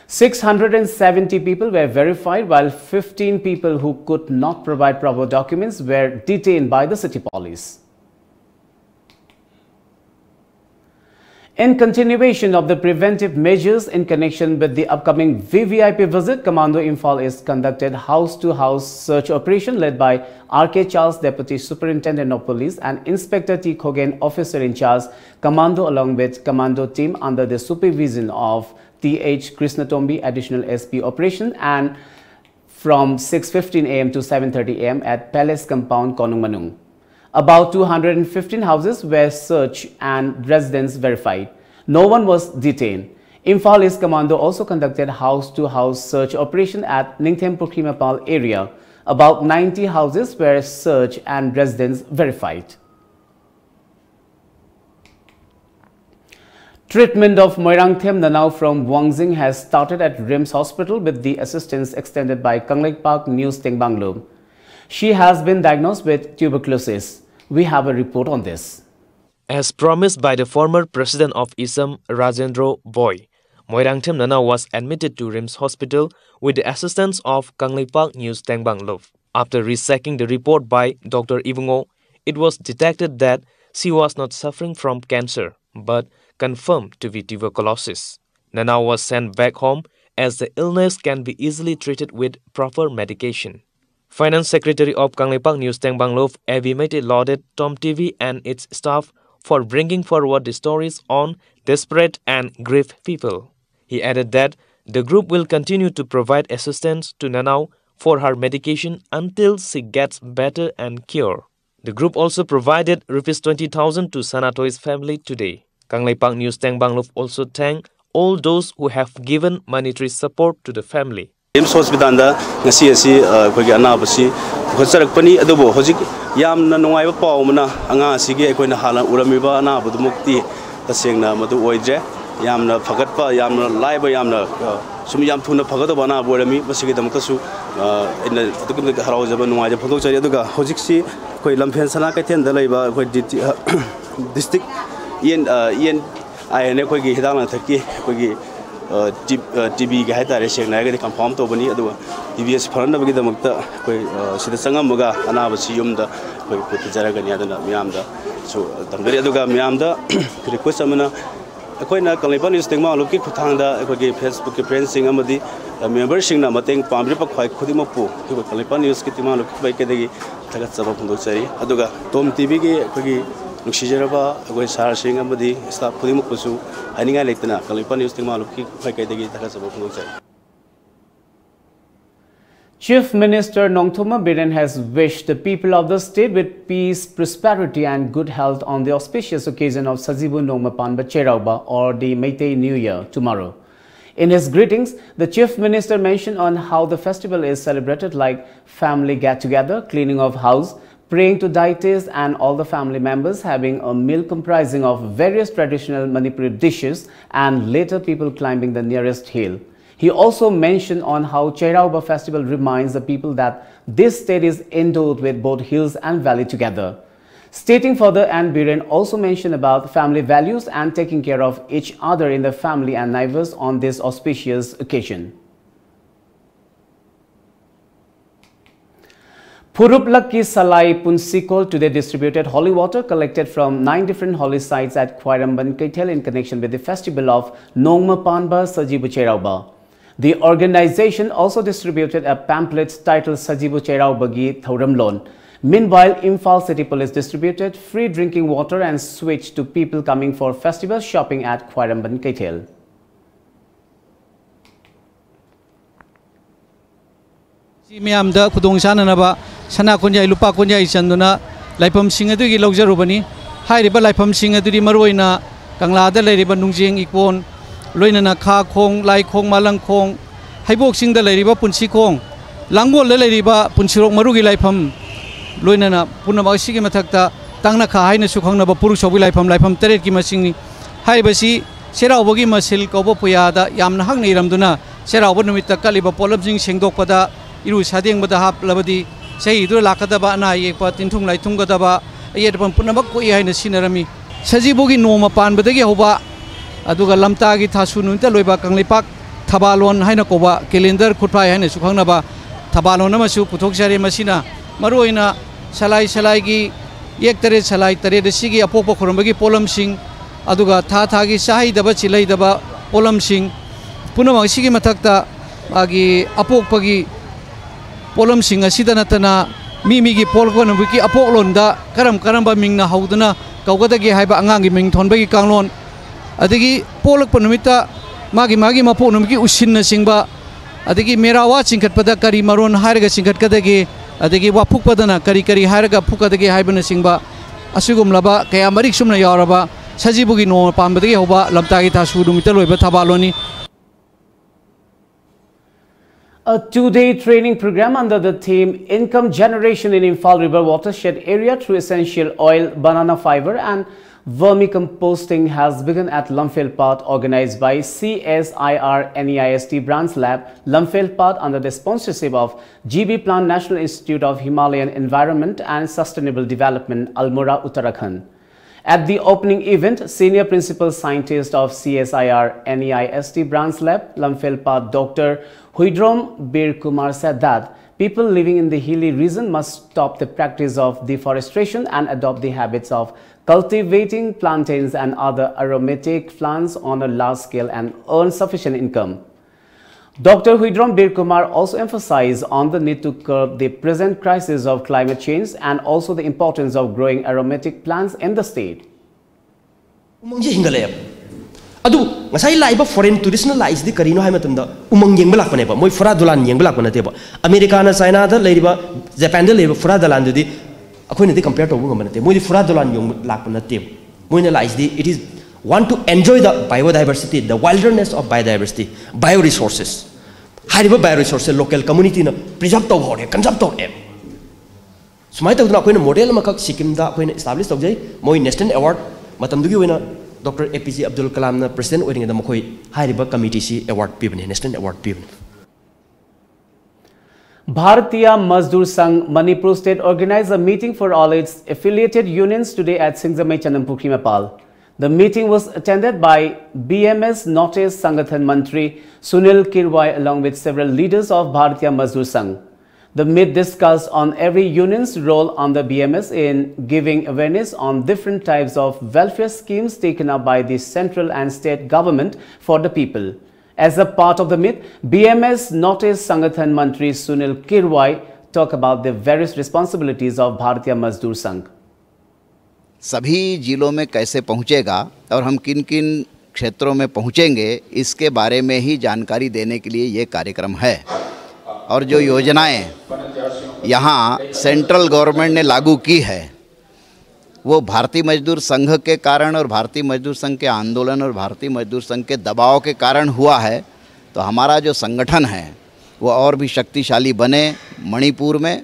Six hundred and seventy people were verified, while fifteen people who could not provide proper documents were detained by the city police. In continuation of the preventive measures in connection with the upcoming V V I P visit, Commando Imphal East conducted house-to-house search operation led by R K Charles, Deputy Superintendent of Police, and Inspector T Khogen, Officer in Charge, Commando, along with Commando team under the supervision of T H Krishnatombi, Additional S P Operation, and from six fifteen a m to seven thirty a m at Palace Compound, Konung Manung. About two hundred fifteen houses were searched and residents verified. No one was detained. Imphal East Commando also conducted house-to-house search operation at Ningthem Pukhri Mapal area. About ninety houses were searched and residents verified. Treatment of Moirangthem Nanao from Wangjing has started at RIMS Hospital with the assistance extended by Kangleipak News Tengbanglum. She has been diagnosed with tuberculosis. We have a report on this. As promised by the former president of ISAM, Rajendra Bhoi, Moirangthem Nanao was admitted to RIMS Hospital with the assistance of Kangleipak News Tengbanglum. After rechecking the report by Doctor Ibungo, it was detected that she was not suffering from cancer, but confirmed to be tuberculosis. Nanao was sent back home as the illness can be easily treated with proper medication. Finance Secretary of Kangleipak News Tengbanglum, Avi Meitei, lauded Tom T V and its staff for bringing forward the stories on desperate and grieved people. He added that the group will continue to provide assistance to Nanao for her medication until she gets better and cure. The group also provided rupees twenty thousand to Sanatoi's family today. Kangleipak News Tengbanglum also thanked all those who have given monetary support to the family. RIMS ꯍꯣꯁꯄꯤꯇꯥꯜꯗ ꯉꯁꯤ ꯑꯁꯤ, ꯑ, ꯑꯩꯈꯣꯏꯒꯤ ꯑꯅꯥꯕꯁꯤ ꯄꯨꯈꯠꯆꯔꯛꯄꯅꯤ꯫ ꯑꯗꯨꯕꯨ ꯍꯧꯖꯤꯛ ꯌꯥꯝꯅ ꯅꯨꯡꯉꯥꯏꯕ ꯄꯥꯎ ꯑꯃꯅ, ꯑꯉꯥꯡ ꯑꯁꯤꯒꯤ ꯑꯩꯈꯣꯏꯅ ꯍꯥꯟꯅ ꯎꯔꯝꯃꯤꯕ ꯑꯅꯥꯕꯗꯨꯃꯛꯇꯤ ꯇꯁꯦꯡꯅ ꯃꯗꯨ ꯑꯣꯏꯗ꯭ꯔꯦ꯫ ꯌꯥꯝꯅ ꯐꯒꯠꯄ, ꯌꯥꯝꯅ ꯂꯥꯏꯕ, ꯌꯥꯝꯅ, ꯑ, ꯁꯨꯝ ꯌꯥꯝ ꯊꯨꯅ ꯐꯒꯗꯧꯕ ꯑꯅꯥꯕ ꯑꯣꯏꯔꯝꯃꯤ꯫ ꯃꯁꯤꯒꯤꯗꯃꯛꯇꯁꯨ, ꯑ, ꯑꯩꯅ ꯑꯗꯨꯛꯀꯤ ꯃꯇꯤꯛ ꯍꯔꯥꯎꯖꯕ, ꯅꯨꯡꯉꯥꯏꯖꯕ ꯐꯣꯡꯗꯣꯛꯆꯔꯤ꯫ ꯑꯗꯨꯒ ꯍꯧꯖꯤꯛꯁꯤ ꯑꯩꯈꯣꯏ ꯂꯝꯐꯦꯜ ꯁꯅꯥ ꯀꯩꯊꯦꯜꯗ ꯂꯩꯕ ꯑꯩꯈꯣꯏ D T, district E N, ꯑ, E N I N A ꯑꯩꯈꯣꯏꯒꯤ ꯍꯤꯗꯥꯛ ꯂꯥꯡꯊꯛꯀꯤ ꯑꯩꯈꯣꯏꯒꯤ, ꯑ, ꯇꯤ-, ꯑ, ꯇꯤ ꯕꯤꯒꯤ ꯍꯥꯏꯇꯥꯔꯦ, ꯁꯦꯡꯅ ꯍꯥꯏꯔꯒꯗꯤ ꯀꯟꯐꯥꯔꯝ ꯇꯧꯕꯅꯤ꯫ ꯑꯗꯨꯒ ꯇꯤ ꯕꯤ ꯑꯁꯤ ꯐꯅꯅꯕꯒꯤꯗꯃꯛꯇ ꯑꯩꯈꯣꯏ, ꯑ, ꯁꯤꯗ ꯆꯪꯉꯝꯃꯒ ꯑꯅꯥꯕꯁꯤ ꯌꯨꯝꯗ ꯑꯩꯈꯣꯏ ꯄꯨꯊꯖꯔꯒꯅꯤ ꯍꯥꯏꯗꯅ ꯃꯌꯥꯝꯗꯁꯨ ꯇꯝꯖꯔꯤ꯫ ꯑꯗꯨꯒ ꯃꯌꯥꯝꯗ ꯔꯤꯀ꯭ꯋꯦꯁ ꯑꯃꯅ, ꯑꯩꯈꯣꯏꯅ ꯀꯪꯂꯩꯄꯥꯛ ꯅ꯭ꯌꯨꯁ ꯇꯦꯡꯕꯥꯡ ꯂꯨꯞꯀꯤ ꯈꯨꯠꯊꯥꯡꯗ ꯑꯩꯈꯣꯏꯒꯤ ꯐꯦꯁꯕꯨꯛꯀꯤ ꯐ꯭ꯔꯦꯟꯁꯤꯡ ꯑꯃꯗꯤ ꯃꯦꯝꯕꯔꯁꯤꯡꯅ ꯃꯇꯦꯡ ꯄꯥꯡꯕꯤꯔꯛꯄ ꯈ꯭ꯋꯥꯏ ꯈꯨꯗꯤꯡꯃꯛꯄꯨ ꯑꯩꯈꯣꯏ ꯀꯪꯂꯩꯄꯥꯛ ꯅ꯭ꯌꯨꯁꯀꯤ ꯇꯦꯡꯕꯥꯡ ꯂꯨꯞꯀꯤ ꯃꯥꯏꯀꯩꯗꯒꯤ ꯊꯥꯒꯠꯆꯕ ꯐꯣꯡꯗꯣꯛꯆꯔꯤ꯫ ꯑꯗꯨꯒ ꯇꯣꯝ ꯇꯤꯚꯤꯒꯤ ꯑꯩꯈꯣꯏꯒꯤ ꯅꯨꯡꯁꯤꯖꯔꯕ ꯑꯩꯈꯣꯏ ꯁꯥꯔꯁꯤꯡ ꯑꯃꯗꯤ ꯁ꯭ꯇꯥꯐ ꯈꯨꯗꯤꯡꯃꯛꯄꯨꯁꯨ ꯍꯥꯏꯅꯤꯡꯉꯥꯏ ꯂꯩꯇꯅ ꯀꯪꯂꯩꯄꯥꯛ ꯅ꯭ꯌꯨꯁ ꯇꯦꯡꯕꯥꯡ ꯂꯨꯞꯀꯤ ꯃꯥꯏꯀꯩꯗꯒꯤ ꯊꯥꯒꯠꯆꯕ ꯐꯣꯡꯗꯣꯛꯆꯔꯤ꯫ Chief Minister Nongthombam Biren has wished the people of the state with peace, prosperity and good health on the auspicious occasion of Sajibu Nongma Panba Cheiraoba or the Meitei New Year tomorrow. In his greetings, the Chief Minister mentioned on how the festival is celebrated like family get-together, cleaning of house, praying to deities and all the family members having a meal comprising of various traditional Manipuri dishes and later people climbing the nearest hill. He also mentioned on how Cheiraoba festival reminds the people that this state is endowed with both hills and valley together. Stating further, and Biren also mentioned about family values and taking care of each other in the family and neighbors on this auspicious occasion. Phurup Lakki Salai Punsikol today distributed holy water collected from nine different holy sites at Khwairamban Keithel in connection with the festival of Nongma Panba Sajibu Cheiraoba. The organization also distributed a pamphlet titled Sajibu Cheiraobagi Thouramlon. Meanwhile, Imphal City Police distributed free drinking water and sweets to people coming for festival shopping at Khwairamban Keithel. ꯁꯤ ꯃꯌꯥꯝꯗ ꯈꯨꯗꯣꯡ ꯆꯥꯅꯅꯕ ꯁꯅꯥ ꯈꯨꯟꯌꯥꯏ, ꯂꯨꯄꯥ ꯈꯨꯟꯌꯥꯏ ꯆꯟꯗꯨꯅ ꯂꯥꯏꯐꯝꯁꯤꯡ ꯑꯗꯨꯒꯤ ꯂꯧꯖꯔꯨꯕꯅꯤ꯫ ꯍꯥꯏꯔꯤꯕ ꯂꯥꯏꯐꯝꯁꯤꯡ ꯑꯗꯨꯗꯤ ꯃꯔꯨꯑꯣꯏꯅ ꯀꯪꯂꯥꯗ ꯂꯩꯔꯤꯕ ꯅꯨꯡꯖꯦꯡ ꯏꯀꯣꯟ, ꯂꯣꯏꯅꯅ ꯈꯥ ꯈꯣꯡ, ꯂꯥꯏ ꯈꯣꯡ, ꯃꯥꯂꯪ ꯈꯣꯡ, ꯍꯩꯕꯣꯛ ꯆꯤꯡꯗ ꯂꯩꯔꯤꯕ ꯄꯨꯟꯁꯤ ꯈꯣꯡ, ꯂꯥꯡꯒꯣꯜꯗ ꯂꯩꯔꯤꯕ ꯄꯨꯟꯁꯤꯔꯣꯛ ꯃꯔꯨꯒꯤ ꯂꯥꯏꯐꯝ, ꯂꯣꯏꯅꯅ ꯄꯨꯝꯅꯃꯛ ꯑꯁꯤꯒꯤ ꯃꯊꯛꯇ ꯇꯥꯡꯅꯈꯥ ꯍꯥꯏꯅꯁꯨ ꯈꯪꯅꯕ ꯄꯨꯔꯨꯛ ꯆꯥꯎꯕꯤ ꯂꯥꯏꯐꯝ, ꯂꯥꯏꯐꯝ ꯇꯔꯦꯠꯀꯤ ꯃꯁꯤꯡꯅꯤ꯫ ꯍꯥꯏꯔꯤꯕꯁꯤ ꯆꯩꯔꯥꯎꯕꯒꯤ ꯃꯁꯤꯜ ꯀꯧꯕ ꯄꯨꯌꯥꯗ ꯌꯥꯝꯅ ꯍꯛꯅ ꯏꯔꯝꯗꯨꯅ, ꯆꯩꯔꯥꯎꯕ ꯅꯨꯃꯤꯠꯇ ꯀꯠꯂꯤꯕ ꯄꯣꯠꯂꯝꯁꯤꯡ ꯁꯦꯡꯗꯣꯛꯄꯗ, ꯏꯔꯨ ꯁꯥꯗꯦꯡꯕꯗ ꯍꯥꯞꯂꯕꯗꯤ ꯆꯍꯤꯗꯨꯗ ꯂꯥꯛꯀꯗꯕ ꯑꯅꯥ ꯑꯌꯦꯛꯄ, ꯇꯤꯟꯊꯨꯡ ꯂꯥꯏꯊꯨꯡꯒꯗꯕ ꯑꯌꯦꯠ ꯑꯄꯟ ꯄꯨꯝꯅꯃꯛ ꯀꯣꯛꯏ ꯍꯥꯏꯅ ꯁꯤꯟꯅꯔꯝꯃꯤ꯫ ꯁꯖꯤꯕꯨꯒꯤ ꯅꯣꯡꯃ ꯄꯥꯟꯕꯗꯒꯤ ꯍꯧꯕ, ꯑꯗꯨꯒ ꯂꯝꯇꯥꯒꯤ ꯊꯥꯁꯨ ꯅꯨꯃꯤꯠꯇ ꯂꯣꯏꯕ ꯀꯪꯂꯩꯄꯥꯛ ꯊꯕꯥꯂꯣꯟ ꯍꯥꯏꯅ ꯀꯧꯕ ꯀꯦꯂꯦꯟꯗꯔ ꯈꯨꯠꯐꯥꯏ ꯍꯥꯏꯅꯁꯨ ꯈꯪꯅꯕ ꯊꯕꯥꯂꯣꯟ ꯑꯃꯁꯨ ꯄꯨꯊꯣꯛꯆꯔꯤ꯫ ꯃꯁꯤꯅ ꯃꯔꯨꯑꯣꯏꯅ ꯁꯂꯥꯏ ꯁꯂꯥꯏꯒꯤ ꯌꯦꯛ ꯇꯔꯦꯠ, ꯁꯂꯥꯏ ꯇꯔꯦꯠ ꯑꯁꯤꯒꯤ ꯑꯄꯣꯛꯄ ꯈꯨꯔꯨꯝꯕꯒꯤ ꯄꯣꯠꯂꯝꯁꯤꯡ, ꯑꯗꯨꯒ ꯊꯥ ꯊꯥꯒꯤ ꯆꯥꯍꯩꯗꯕ ꯆꯤꯜꯍꯩꯗꯕ ꯄꯣꯠꯂꯝꯁꯤꯡ ꯄꯨꯝꯅꯃꯛ ꯑꯁꯤꯒꯤ ꯃꯊꯛꯇ ꯃꯥꯒꯤ ꯑꯄꯣꯛꯄꯒꯤ ꯄꯣꯠꯂꯝꯁꯤꯡ ꯑꯁꯤꯗ ꯅꯠꯇꯅ ꯃꯤ ꯃꯤꯒꯤ ꯄꯣꯛꯂꯛꯄ ꯅꯨꯃꯤꯠꯀꯤ ꯑꯄꯣꯛꯂꯣꯟꯗ ꯀꯔꯝ ꯀꯔꯝꯕ ꯃꯤꯡꯅ ꯍꯧꯗꯨꯅ ꯀꯧꯒꯗꯒꯦ ꯍꯥꯏꯕ ꯑꯉꯥꯡꯒꯤ ꯃꯤꯡ ꯊꯣꯟꯕꯒꯤ ꯀꯥꯡꯂꯣꯟ, ꯑꯗꯒꯤ ꯄꯣꯛꯂꯛꯄ ꯅꯨꯃꯤꯠꯇ ꯃꯥꯒꯤ ꯃꯥꯒꯤ ꯃꯄꯣꯛ ꯅꯨꯃꯤꯠꯀꯤ ꯎꯁꯤꯟꯅꯆꯤꯡꯕ, ꯑꯗꯒꯤ ꯃꯦꯔꯥꯋꯥ ꯆꯤꯡꯈꯠꯄꯗ ꯀꯔꯤ ꯃꯔꯣꯟ ꯍꯥꯏꯔꯒ ꯆꯤꯡꯈꯠꯀꯗꯒꯦ, ꯑꯗꯒꯤ ꯋꯥ ꯐꯨꯛꯄꯗꯅ ꯀꯔꯤ ꯀꯔꯤ ꯍꯥꯏꯔꯒ ꯐꯨꯛꯀꯗꯒꯦ ꯍꯥꯏꯕꯅꯆꯤꯡꯕ ꯑꯁꯤꯒꯨꯝꯂꯕ ꯀꯌꯥ ꯃꯔꯤꯛ ꯆꯨꯝꯅ ꯌꯥꯎꯔꯕ ꯁꯖꯤꯕꯨꯒꯤ ꯅꯣꯡꯃ ꯄꯥꯟꯕꯗꯒꯤ ꯍꯧꯕ ꯂꯝꯇꯥꯒꯤ ꯊꯥꯁꯨ ꯅꯨꯃꯤꯠꯇ ꯂꯣꯏꯕ ꯊꯕꯥꯜꯂꯣꯟꯅꯤ꯫ A two-day training program under the theme Income Generation in Imphal River Watershed Area through essential oil, banana fiber and vermicomposting has begun at Lamphel Path, organized by C S I R N E I S T Branch Lab, Lamphel Path, under the sponsorship of G B Plant, National Institute of Himalayan Environment and Sustainable Development, Almora, Uttarakhand. At the opening event, Senior Principal Scientist of C S I R N E I S T Branch Lab, Lamphel Path, Doctor Huidrom Bir Kumar said that people living in the hilly region must stop the practice of deforestation and adopt the habits of cultivating plantains and other aromatic plants on a large scale and earn sufficient income. Doctor Huidrom Bir Kumar also emphasized on the need to curb the present crisis of climate change and also the importance of growing aromatic plants in the state. ꯎꯃꯪꯁꯦ ꯍꯤꯡꯒꯠꯂꯛꯑꯦꯕ꯫ ꯑꯗꯨ ꯉꯁꯥꯏ ꯂꯥꯛꯏꯕ foreign ꯇꯨꯔꯤꯁꯅ ꯂꯥꯛꯏꯁꯤꯗꯤ ꯀꯔꯤꯅꯣ ꯍꯥꯏꯕ ꯃꯇꯝꯗ ꯎꯃꯪ ꯌꯦꯡꯕ ꯂꯥꯛꯄꯅꯦꯕ꯫ ꯃꯣꯏ ꯐꯨꯔꯥ ꯗꯣꯂꯥꯟ ꯌꯦꯡꯕ ꯂꯥꯛꯄ ꯅꯠꯇꯦꯕ꯫ ꯑꯃꯦꯔꯤꯀꯥꯅ ꯆꯥꯏꯅꯥꯗ ꯂꯩꯔꯤꯕ, ꯖꯄꯥꯟꯗ ꯂꯩꯔꯤꯕ ꯐꯨꯔꯥ ꯗꯣꯂꯥꯟꯗꯨꯗꯤ ꯑꯩꯈꯣꯏꯅꯗꯤ ꯀꯝꯄꯤꯌꯔ ꯇꯧꯕ ꯉꯝꯕ ꯅꯠꯇꯦ꯫ ꯃꯣꯏꯗꯤ ꯐꯨꯔꯥ ꯗꯣꯂꯥꯟ ꯌꯦꯡꯕ ꯂꯥꯛꯄ ꯅꯠꯇꯦꯕ꯫ ꯃꯣꯏꯅ ꯂꯥꯛꯏꯁꯤꯗꯤ, it is want to enjoy the biodiversity, the wilderness of biodiversity, bioresources ꯍꯥꯏꯔꯤꯕ ꯕꯥꯏꯑꯣ ꯔꯤꯁꯣꯔꯁꯁꯦ ꯂꯣꯀꯦꯜ ꯀꯝꯃꯨꯅꯤꯇꯤꯅ ꯄ꯭ꯔꯤꯖꯥꯕ ꯇꯧꯕ ꯍꯧꯔꯦ, ꯀꯟꯖꯥꯔꯕ ꯇꯧꯔꯛꯑꯦꯕ꯫ ꯁꯨꯃꯥꯏꯅ ꯇꯧꯗꯅ ꯑꯩꯈꯣꯏꯅ ꯃꯣꯗꯦꯜ ꯑꯃꯈꯛ ꯁꯤꯛꯀꯤꯝꯗ ꯑꯩꯈꯣꯏꯅ ꯏꯁꯇꯥꯕ꯭ꯂꯤꯁ ꯇꯧꯖꯩ꯫ ꯃꯣꯏ ꯅꯦꯁꯅꯦꯜ ꯑꯦꯋꯥꯔꯗ, ꯃꯇꯝꯗꯨꯒꯤ ꯑꯣꯏꯅ ꯗꯣꯛꯇꯔ ꯑꯦ ꯄꯤ ꯖꯦ ꯑꯕꯗꯨꯜ ꯀꯂꯥꯝꯅ ꯄ꯭ꯔꯦꯁꯤꯗꯦꯟꯠ ꯑꯣꯏꯔꯤꯉꯩꯗ ꯃꯈꯣꯏ ꯍꯥꯏꯔꯤꯕ ꯀꯃꯤꯇꯤꯁꯤ ꯑꯦꯋꯥꯔꯗ ꯄꯤꯕꯅꯤ, ꯅꯦꯁꯅꯦꯜ ꯑꯦꯋꯥꯔꯗ ꯄꯤꯕꯅꯤ꯫ Bharatiya Mazdoor Sangh Manipur State organized a meeting for all its affiliated unions today at Singjamei Chandanpur Khimapal. The meeting was attended by B M S North East Sangathan Mantri Sunil Kirwai along with several leaders of Bharatiya Mazdoor Sangh. The meet discussed on every union's role under B M S in giving awareness on different types of welfare schemes taken up by the central and state government for the people. As a part of the meet, B M S Northeast Sangathan Mantri Sunil Kirwai talked about the various responsibilities of Bharatiya Mazdoor Sangh. सभी जिलों में कैसे पहुंचेगा और हम किन किन क्षेत्रों में पहुंचेंगे, इसके बारे में ही जानकारी देने के लिए ये कार्यक्रम है। और जो योजनाएं यहाँ सेंट्रल गवर्नमेंट ने लागू की है, वो भारतीय मजदूर संघ के कारण और भारतीय मजदूर संघ के आंदोलन और भारतीय मजदूर संघ के दबाव के कारण हुआ है। तो हमारा जो संगठन है, वो और भी शक्तिशाली बने मणिपुर में।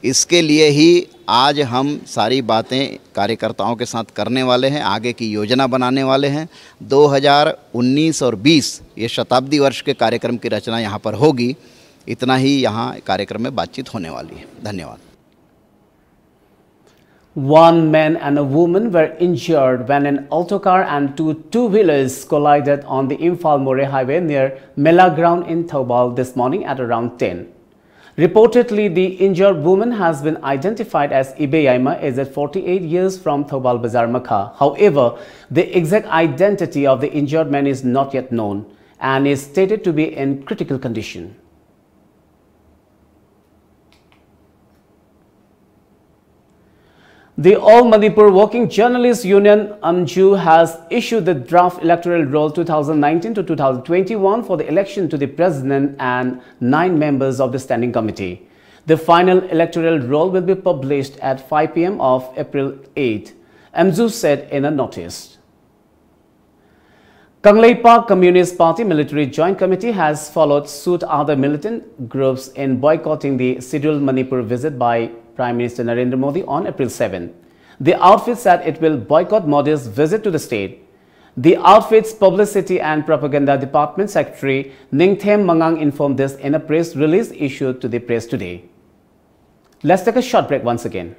इसके लिए ही आज हम सारी बातें कार्यकर्ताओं के साथ करने वाले हैं, आगे की योजना बनाने वाले हैं। दो हज़ार उन्नीस और बीस, ये शताब्दी वर्ष के कार्यक्रम की रचना यहाँ पर होगी। इतना ही यहाँ कार्यक्रम में बातचीत होने वाली है। धन्यवाद। One man and a woman were injured when an auto car and two two wheelers collided on the Imphal Moreh Highway near Mela Ground in Thoubal this morning at around ten. Reportedly, the injured woman has been identified as Ibe Yaima, aged forty-eight years, from Thoubal Bazar Makha. However, the exact identity of the injured man is not yet known and is stated to be in critical condition. The All Manipur Working Journalists Union, AMJU, has issued the draft electoral roll two thousand nineteen to two thousand twenty-one for the election to the president and nine members of the standing committee. The final electoral roll will be published at five p m of April eighth, AMJU said in a notice. Kangleipak Communist Party Military Joint Committee has followed suit other militant groups in boycotting the scheduled Manipur visit by Prime Minister Narendra Modi on April seventh. The outfit said it will boycott Modi's visit to the state. The outfit's publicity and propaganda department secretary Ningthem Mangang informed this in a press release issued to the press today. Let's take a short break once again.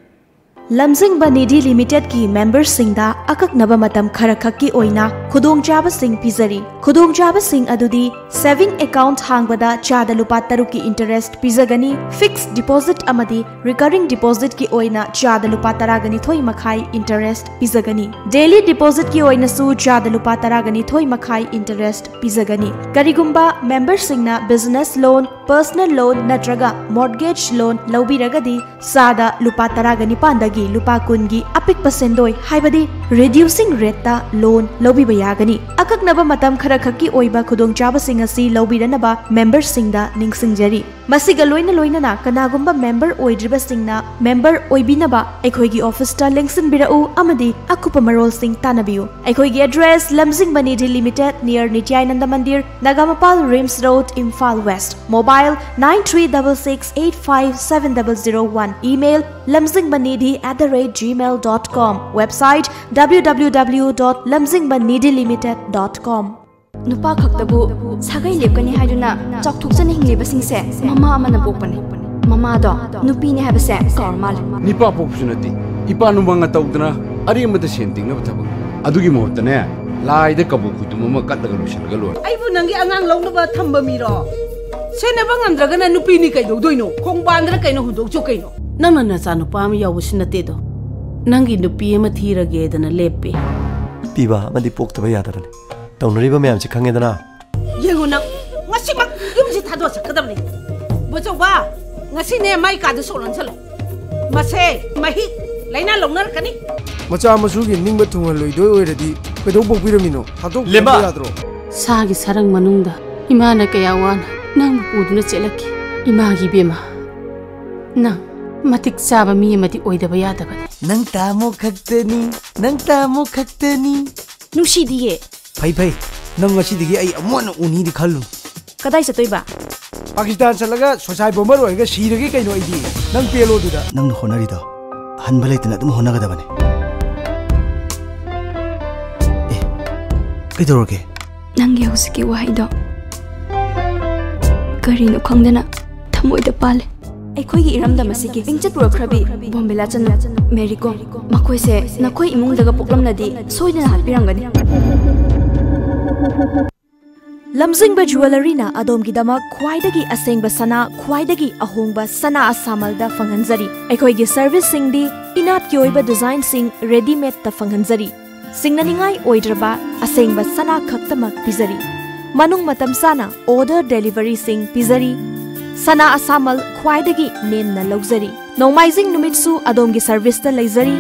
ꯂꯝꯖꯤꯡꯕ ꯅꯤꯙꯤ ꯂꯤꯃꯤꯇꯦꯗꯀꯤ ꯃꯦꯝꯕꯔꯁꯤꯡꯗ ꯑꯀꯛꯅꯕ ꯃꯇꯝ ꯈꯔꯈꯛꯀꯤ ꯑꯣꯏꯅ ꯈꯨꯗꯣꯡꯆꯥꯕꯁꯤꯡ ꯄꯤꯖꯔꯤ꯫ ꯈꯨꯗꯣꯡꯆꯥꯕꯁꯤꯡ ꯑꯗꯨꯗꯤ saving account ꯍꯥꯡꯕꯗ ꯆꯥꯗ ꯂꯨꯄꯥ ꯇꯔꯨꯛꯀꯤ interest ꯄꯤꯖꯒꯅꯤ, fixed deposit ꯑꯃꯗꯤ recurring depositꯀꯤ ꯑꯣꯏꯅ ꯆꯥꯗ ꯂꯨꯄꯥ ꯇꯔꯥꯒ ꯅꯤꯊꯣꯏ ꯃꯈꯥꯏ interest ꯄꯤꯖꯒꯅꯤ꯫ Daily depositꯀꯤ ꯑꯣꯏꯅꯁꯨ ꯆꯥꯗ ꯂꯨꯄꯥ ꯇꯔꯥꯒ ꯅꯤꯊꯣꯏ ꯃꯈꯥꯏ interest ꯄꯤꯖꯒꯅꯤ꯫ ꯀꯔꯤꯒꯨꯝꯕ memberꯁꯤꯡꯅ business loan, personal loan ꯅꯠꯇ꯭ꯔꯒ mortgage loan ꯂꯧꯕꯤꯔꯒꯗꯤ ꯆꯥꯗ ꯂꯨꯄꯥ ꯇꯔꯥꯒ ꯅꯤꯄꯥꯟꯗꯒꯤ ꯂꯨꯄꯥ ꯀꯨꯟꯒꯤ ꯑꯄꯤꯛꯄ ꯁꯦꯟꯗꯣꯏ, ꯍꯥꯏꯕꯗꯤ reducing rateꯇ loan ꯂꯧꯕꯤꯕ ꯌꯥꯒꯅꯤ꯫ ꯑꯀꯛꯅꯕ ꯃꯇꯝ ꯈꯔꯈꯛꯀꯤ ꯑꯣꯏꯕ ꯈꯨꯗꯣꯡꯆꯥꯕꯁꯤꯡ ꯑꯁꯤ ꯂꯧꯕꯤꯅꯅꯕ memberꯁꯤꯡꯗ ꯅꯤꯡꯁꯤꯡꯖꯔꯤ꯫ ꯃꯁꯤꯒ ꯂꯣꯏꯅ ꯂꯣꯏꯅꯅ ꯀꯅꯥꯒꯨꯝꯕ member ꯑꯣꯏꯗ꯭ꯔꯤꯕꯁꯤꯡꯅ member ꯑꯣꯏꯕꯤꯅꯕ ꯑꯩꯈꯣꯏꯒꯤ officeꯇ ꯂꯦꯡꯁꯤꯟꯕꯤꯔꯛꯎ ꯑꯃꯗꯤ ꯑꯀꯨꯞꯄ ꯃꯔꯣꯜꯁꯤꯡ ꯇꯥꯟꯅꯕꯤꯌꯨ꯫ ꯑꯩꯈꯣꯏꯒꯤ address, Lamjingba Nidhi Limited, near Nityananda Mandir, Nagamapal, RIMS road, Imphal west. Mobile nine three double six eight five seven double zero one. Email lamjingbanidhi at the rate gmail dot com. Website www.lamjingbanidhilimited.com. ꯅꯨꯄꯥ ꯈꯛꯇꯕꯨ ꯁꯥꯒꯩ ꯂꯦꯞꯀꯅꯤ ꯍꯥꯏꯗꯨꯅ ꯆꯥꯎꯊꯣꯛꯆꯅ ꯍꯤꯡꯂꯤꯕꯁꯤꯡꯁꯦ ꯃꯃꯥ ꯑꯃꯅ ꯄꯣꯛꯄꯅꯤ꯫ ꯃꯃꯥꯗꯣ ꯅꯨꯄꯤꯅꯤ ꯍꯥꯏꯕꯁꯦ ꯀꯥꯎꯔ ꯃꯥꯜꯂꯦ꯫ ꯅꯤꯄꯥ ꯄꯣꯛꯄꯁꯨ ꯅꯠꯇꯦ, ꯏꯄꯥ ꯅꯨꯃꯪꯅ ꯇꯧꯗꯅ ꯑꯔꯦꯝꯕꯗ ꯁꯦꯟ ꯇꯤꯡꯅꯕ ꯊꯕꯛ꯫ ꯑꯗꯨꯒꯤ ꯃꯍꯨꯠꯇꯅꯦ, ꯂꯥꯏꯗ ꯀꯕꯣꯛ ꯈꯨꯇꯨꯝ ꯑꯃ ꯀꯠꯂꯒ ꯂꯣꯏꯁꯤꯜꯂꯒ ꯂꯣꯏꯔꯦ꯫ ꯑꯩꯕꯨ ꯅꯪꯒꯤ ꯑꯉꯥꯡ ꯂꯧꯅꯕ ꯊꯝꯕ ꯃꯤꯔꯣ? ꯁꯦꯟꯅꯕ ꯉꯝꯗ꯭ꯔꯒꯅ ꯅꯨꯄꯤꯅꯤ ꯀꯩꯗꯧꯗꯣꯏꯅꯣ? ꯈꯣꯡꯕꯥꯟꯗꯔ ꯀꯩꯅꯣ ꯍꯨꯟꯗꯣꯛꯆꯣ ꯀꯩꯅꯣ? ꯅꯪꯅ ꯅꯆꯥ ꯅꯨꯄꯥ ꯑꯃ ꯌꯥꯎꯕꯁꯨ ꯅꯠꯇꯦꯗꯣ꯫ ꯅꯪꯒꯤ ꯅꯨꯄꯤ ꯑꯃ ꯊꯤꯔꯒꯦꯗꯅ ꯂꯦꯞꯄꯤ꯫ ꯄꯤꯕ ꯑꯃꯗꯤ ꯄꯣꯛꯇꯕ ꯌꯥꯗꯕꯅꯤ꯫ ꯇꯧꯅꯔꯤꯕ ꯃꯌꯥꯝꯁꯤ ꯈꯪꯉꯦꯗꯅ꯫ ꯌꯦꯡꯉꯨ ꯅꯪ, ꯉꯁꯤꯃꯛ ꯌꯨꯝꯁꯤ ꯊꯥꯗꯣꯛꯑ ꯆꯠꯀꯗꯕꯅꯤ꯫ ꯕꯣꯆꯧꯕ, ꯉꯁꯤꯅꯦ ꯃꯥꯏ ꯀꯥꯗ ꯁꯣꯛ ꯂꯣꯟꯁꯜꯂꯣ꯫ ꯃꯁꯦ ꯃꯍꯤꯛ ꯂꯥꯏꯅꯥ ꯂꯧꯅꯔꯛꯀꯅꯤ꯫ ꯃꯆꯥ ꯃꯁꯨꯒꯤ ꯅꯤꯡꯕ ꯊꯨꯡꯍꯜꯂꯣꯏꯗꯣꯏ ꯑꯣꯏꯔꯗꯤ ꯀꯩꯗꯧ ꯄꯣꯛꯄꯤꯔꯝꯃꯤꯅꯣ? ꯊꯥꯗꯣꯛꯄꯤꯔꯝꯕ ꯂꯦꯝꯕ! ꯌꯥꯗ꯭ꯔꯣ? ꯁꯥꯒꯤ ꯁꯔꯪ ꯃꯅꯨꯡꯗ ꯏꯃꯥꯅ ꯀꯌꯥ ꯋꯥꯅ ꯅꯪꯕꯨ ꯄꯨꯗꯨꯅ ꯆꯦꯜꯂꯛꯈꯤ꯫ ꯏꯃꯥꯒꯤ ꯏꯕꯦꯝꯃ, ꯅꯪ ꯃꯇꯤꯛ ꯆꯥꯕ ꯃꯤ ꯑꯃꯗꯤ ꯑꯣꯏꯗꯕ ꯌꯥꯗꯕꯅꯤ꯫ ꯅꯪ ꯇꯥꯃꯣ ꯈꯛꯇꯅꯤ, ꯅꯪ ꯇꯥꯃꯣ ꯈꯛꯇꯅꯤ꯫ ꯅꯨꯡꯁꯤꯗꯤꯌꯦ꯫ ꯐꯩ ꯐꯩ, ꯅꯪ ꯉꯁꯤꯗꯒꯤ ꯑꯩ ꯑꯃꯨꯛ ꯍꯟꯅ ꯎꯅꯤꯗꯤ ꯈꯜꯂꯨ꯫ ꯀꯗꯥꯏ ꯆꯠꯇꯣꯏꯕ? ꯄꯥꯀꯤꯁꯇꯥꯟ ꯆꯠꯂꯒ suicide bomber ꯑꯣꯏꯔꯒ ꯁꯤꯔꯒꯦ ꯀꯩꯅꯣ ꯑꯩꯗꯤ꯫ ꯅꯪ ꯄꯦꯜꯂꯣ ꯑꯗꯨꯗ꯫ ꯅꯪꯅ ꯍꯣꯠꯅꯔꯤꯗꯣ ꯑꯍꯟꯕ ꯂꯩꯇꯅ ꯑꯗꯨꯝ ꯍꯣꯠꯅꯒꯗꯕꯅꯤ꯫ ꯑꯦ, ꯀꯩꯗꯧꯔꯒꯦ? ꯅꯪꯒꯤ ꯍꯧꯖꯤꯛꯀꯤ ꯋꯥꯍꯩꯗꯣ ꯀꯔꯤꯅꯣ ꯈꯪꯗꯅ ꯊꯃꯣꯏꯗ ꯄꯥꯜꯂꯦ꯫ ꯑꯩꯈꯣꯏꯒꯤ ꯏꯔꯝꯗꯝ ꯑꯁꯤꯒꯤ ꯃꯤꯡꯆꯠ ꯄꯨꯔꯛꯈ꯭ꯔꯕꯤ ꯕꯣꯝꯕꯤꯂꯥ ꯆꯅꯨ, ꯃꯦꯔꯤ ꯀꯣꯝ, ꯃꯈꯣꯏꯁꯦ ꯅꯈꯣꯏ ꯏꯃꯨꯡꯗꯒ ꯄꯣꯛꯂꯝꯂꯗꯤ ꯁꯣꯏꯗꯅ ꯍꯥꯠꯄꯤꯔꯝꯒꯅꯤ꯫ ꯂꯝꯖꯤꯡꯕ ꯖꯨꯋꯦꯂꯔꯤꯅ ꯑꯗꯣꯝꯒꯤꯗꯃꯛ ꯈ꯭ꯋꯥꯏꯗꯒꯤ ꯑꯁꯦꯡꯕ ꯁꯅꯥ, ꯈ꯭ꯋꯥꯏꯗꯒꯤ ꯑꯍꯣꯡꯕ ꯁꯅꯥ ꯑꯁꯥꯃꯜꯗ ꯐꯪꯍꯟꯖꯔꯤ꯫ ꯑꯩꯈꯣꯏꯒꯤ ꯁꯔꯚꯤꯁꯁꯤꯡꯗꯤ ꯏꯅꯥꯠꯀꯤ ꯑꯣꯏꯕ ꯗꯤꯖꯥꯏꯟꯁꯤꯡ ꯔꯦꯗꯤꯃꯦꯗꯇ ꯐꯪꯍꯟꯖꯔꯤ꯫ ꯁꯤꯡꯅꯅꯤꯡꯉꯥꯏ ꯑꯣꯏꯗ꯭ꯔꯕ ꯑꯁꯦꯡꯕ ꯁꯅꯥ ꯈꯛꯇꯃꯛ ꯄꯤꯖꯔꯤ꯫ ꯃꯅꯨꯡ ꯃꯇꯝ ꯆꯥꯅ ꯑꯣꯔꯗꯔ ꯗꯦꯂꯤꯚꯔꯤꯁꯤꯡ ꯄꯤꯖꯔꯤ꯫ ꯁꯅꯥ ꯑꯁꯥꯃꯜ ꯈ꯭ꯋꯥꯏꯗꯒꯤ ꯅꯦꯝꯅ ꯂꯧꯖꯔꯤ꯫ ꯅꯣꯡꯃꯥꯏꯖꯤꯡ ꯅꯨꯃꯤꯠꯁꯨ ꯑꯗꯣꯝꯒꯤ ꯁꯔꯚꯤꯁꯇ ꯂꯩꯖꯔꯤ꯫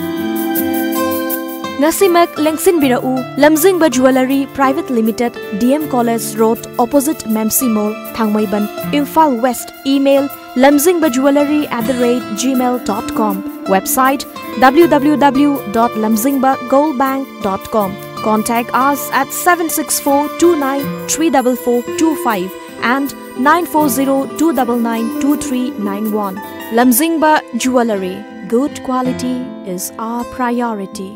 ꯉꯁꯤꯃꯛ ꯂꯦꯡꯁꯤꯟꯕꯤꯔꯛꯎ, Lamjingba jewellery private limited, D M college road, opposite ꯃꯦꯝꯁꯤ mall, Thangmeiband, Imphal west. Email, lamzingbajuwellery at the rate gmail dot com. Website, w w w dot lamzingba gold bank dot com. Contact us at seven six four two nine three double four two five and nine four zero two double nine two three nine one. Lamzingba Jewellery. Good quality is our priority.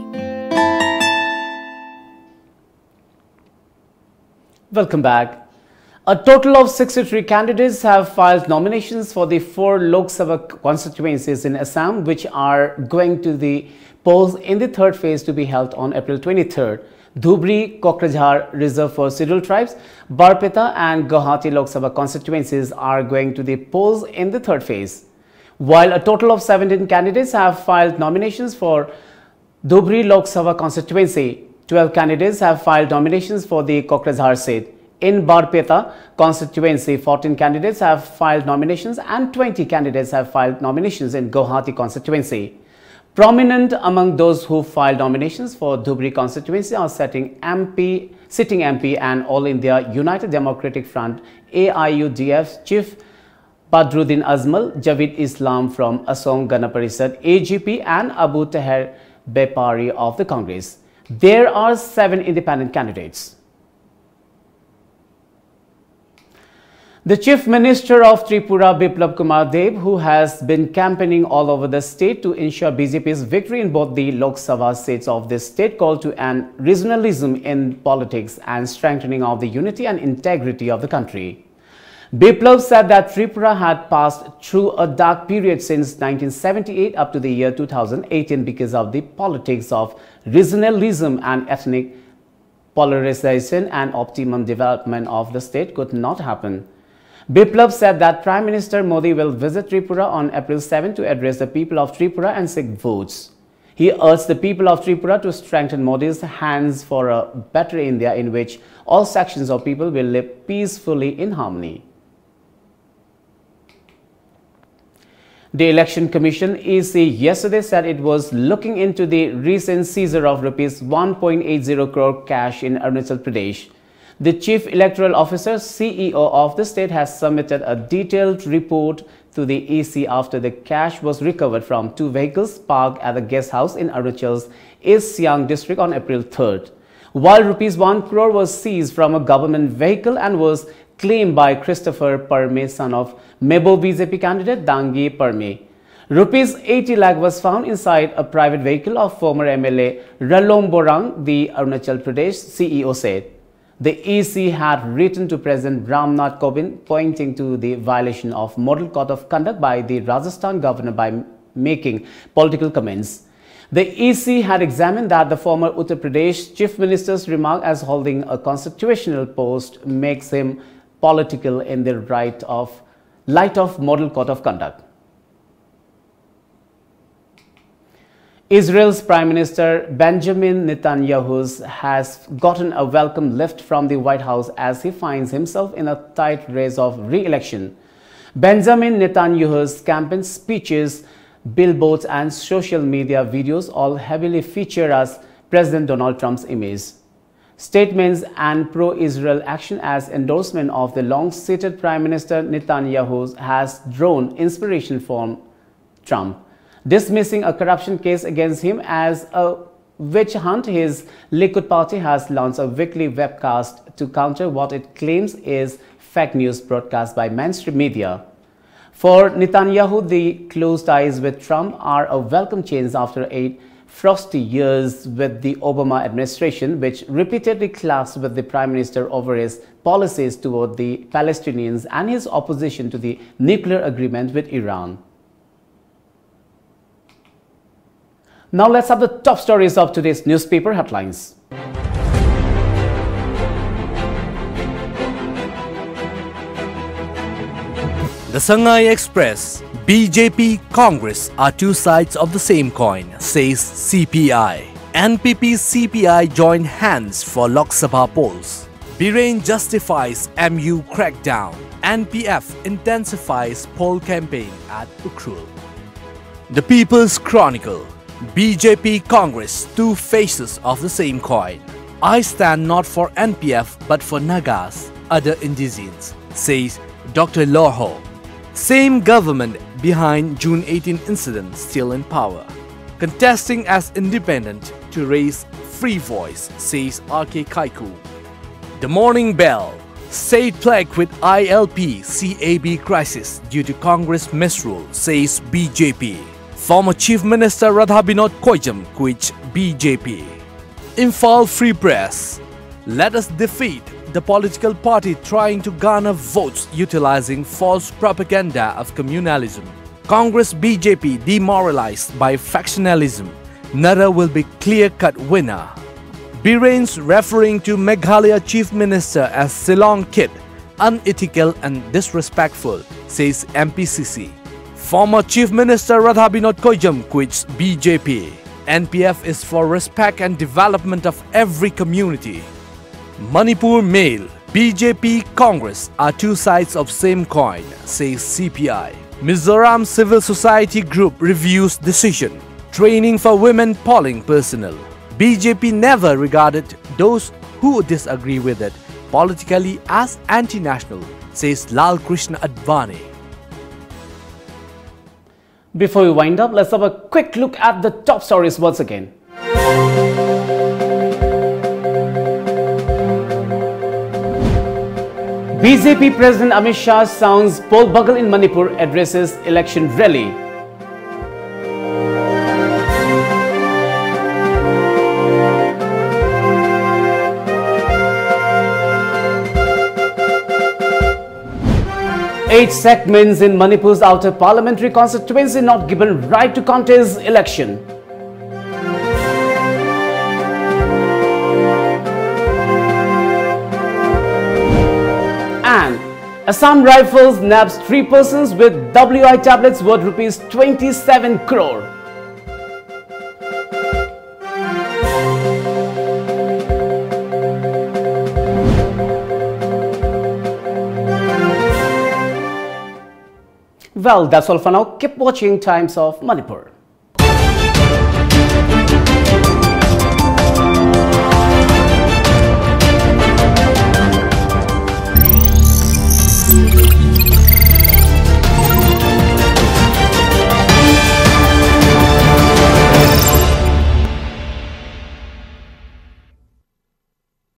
Welcome back. A total of sixty-three candidates have filed nominations for the four Lok Sabha constituencies in Assam, which are going to the polls in the third phase to be held on April twenty-third. Dhubri, Kokrajhar, reserved for Scheduled Tribes, Barpeta and Guwahati Lok Sabha constituencies are going to the polls in the third phase. While a total of seventeen candidates have filed nominations for Dhubri Lok Sabha constituency, twelve candidates have filed nominations for the Kokrajhar seat. In Barpeta constituency, fourteen candidates have filed nominations and twenty candidates have filed nominations in Guwahati constituency. Prominent among those who filed nominations for Dhubri constituency are sitting M P, sitting M P and All India United Democratic Front, A I U D F, Chief Badruddin Ajmal, Javed Islam from Assam Gana Parishad, A G P, and Abu Taher Bepari of the Congress. There are seven independent candidates. The Chief Minister of Tripura, Biplab Kumar Deb, who has been campaigning all over the state to ensure B J P's victory in both the Lok Sabha seats of this state, called to an regionalism in politics and strengthening of the unity and integrity of the country. Biplab said that Tripura had passed through a dark period since nineteen seventy-eight up to the year two thousand eighteen because of the politics of regionalism and ethnic polarization and optimum development of the state could not happen. Biplab said that Prime Minister Modi will visit Tripura on April seven to address the people of Tripura and seek votes. He urged the people of Tripura to strengthen Modi's hands for a better India in which all sections of people will live peacefully in harmony. The Election Commission, E C, yesterday said it was looking into the recent seizure of rupees one point eight zero crore cash in Arunachal Pradesh. The Chief Electoral Officer, C E O, of the state has submitted a detailed report to the E C after the cash was recovered from two vehicles parked at the guest house in Arunachal's East Siang district on April third. While rupees one crore was seized from a government vehicle and was claimed by Christopher Parme, son of Mebo B J P candidate Dangi Parme. Rupees eighty lakh was found inside a private vehicle of former M L A Ralom Borang, the Arunachal Pradesh C E O said. The E C had written to President Ram Nath Kovind pointing to the violation of Model Code of Conduct by the Rajasthan governor by making political comments. The E C had examined that the former Uttar Pradesh Chief Minister's remark as holding a constitutional post makes him political in the right of light of Model Code of Conduct. Israel's Prime Minister Benjamin Netanyahu has gotten a welcome lift from the White House as he finds himself in a tight race of re-election. Benjamin Netanyahu's campaign speeches, billboards, and social media videos all heavily feature as President Donald Trump's image. Statements and pro-Israel action as endorsement of the long-seated Prime Minister Netanyahu has drawn inspiration from Trump, dismissing a corruption case against him as a witch hunt. His Likud party has launched a weekly webcast to counter what it claims is fake news broadcast by mainstream media. For Netanyahu, the close ties with Trump are a welcome change after eight frosty years with the Obama administration, which repeatedly clashed with the prime minister over his policies toward the Palestinians and his opposition to the nuclear agreement with Iran. Now let's have the top stories of today's newspaper headlines. The Sangai Express, B J P Congress are two sides of the same coin, says C P I. N P P C P I join hands for Lok Sabha polls. Biren justifies M U crackdown. N P F intensifies poll campaign at Ukhrul. The People's Chronicle, B J P Congress, two faces of the same coin. I stand not for N P F but for Nagas, other indigenes, says Doctor Lorho. Same government behind June eighteen incident still in power. Contesting as independent to raise free voice, says R K Kaiku. The Morning Bell, state plagued with I L P C A B crisis due to Congress misrule, says B J P. Former Chief Minister Radha Binod Koijam quits B J P. Imphal Free Press, let us defeat the political party trying to garner votes utilizing false propaganda of communalism. Congress B J P demoralized by factionalism. Nadda will be clear-cut winner. Biren's referring to Meghalaya Chief Minister as Shillong kid, unethical and disrespectful, says M P C C. Former Chief Minister Radha Binod Koijam quits B J P. N P F is for respect and development of every community. Manipur Mail, B J P Congress are two sides of same coin, says C P I. Mizoram Civil Society Group reviews decision. Training for women polling personnel. B J P never regarded those who disagree with it politically as anti-national, says Lal Krishna Advani. Before we wind up, let's have a quick look at the top stories once again. B J P President Amit Shah sounds poll bugle in Manipur, addresses election rally. Eight segments in Manipur's outer parliamentary constituency not given right to contest election. And Assam Rifles nabs three persons with W I tablets worth rupees twenty-seven crore. Well, that's all for now. Keep watching Times of Manipur.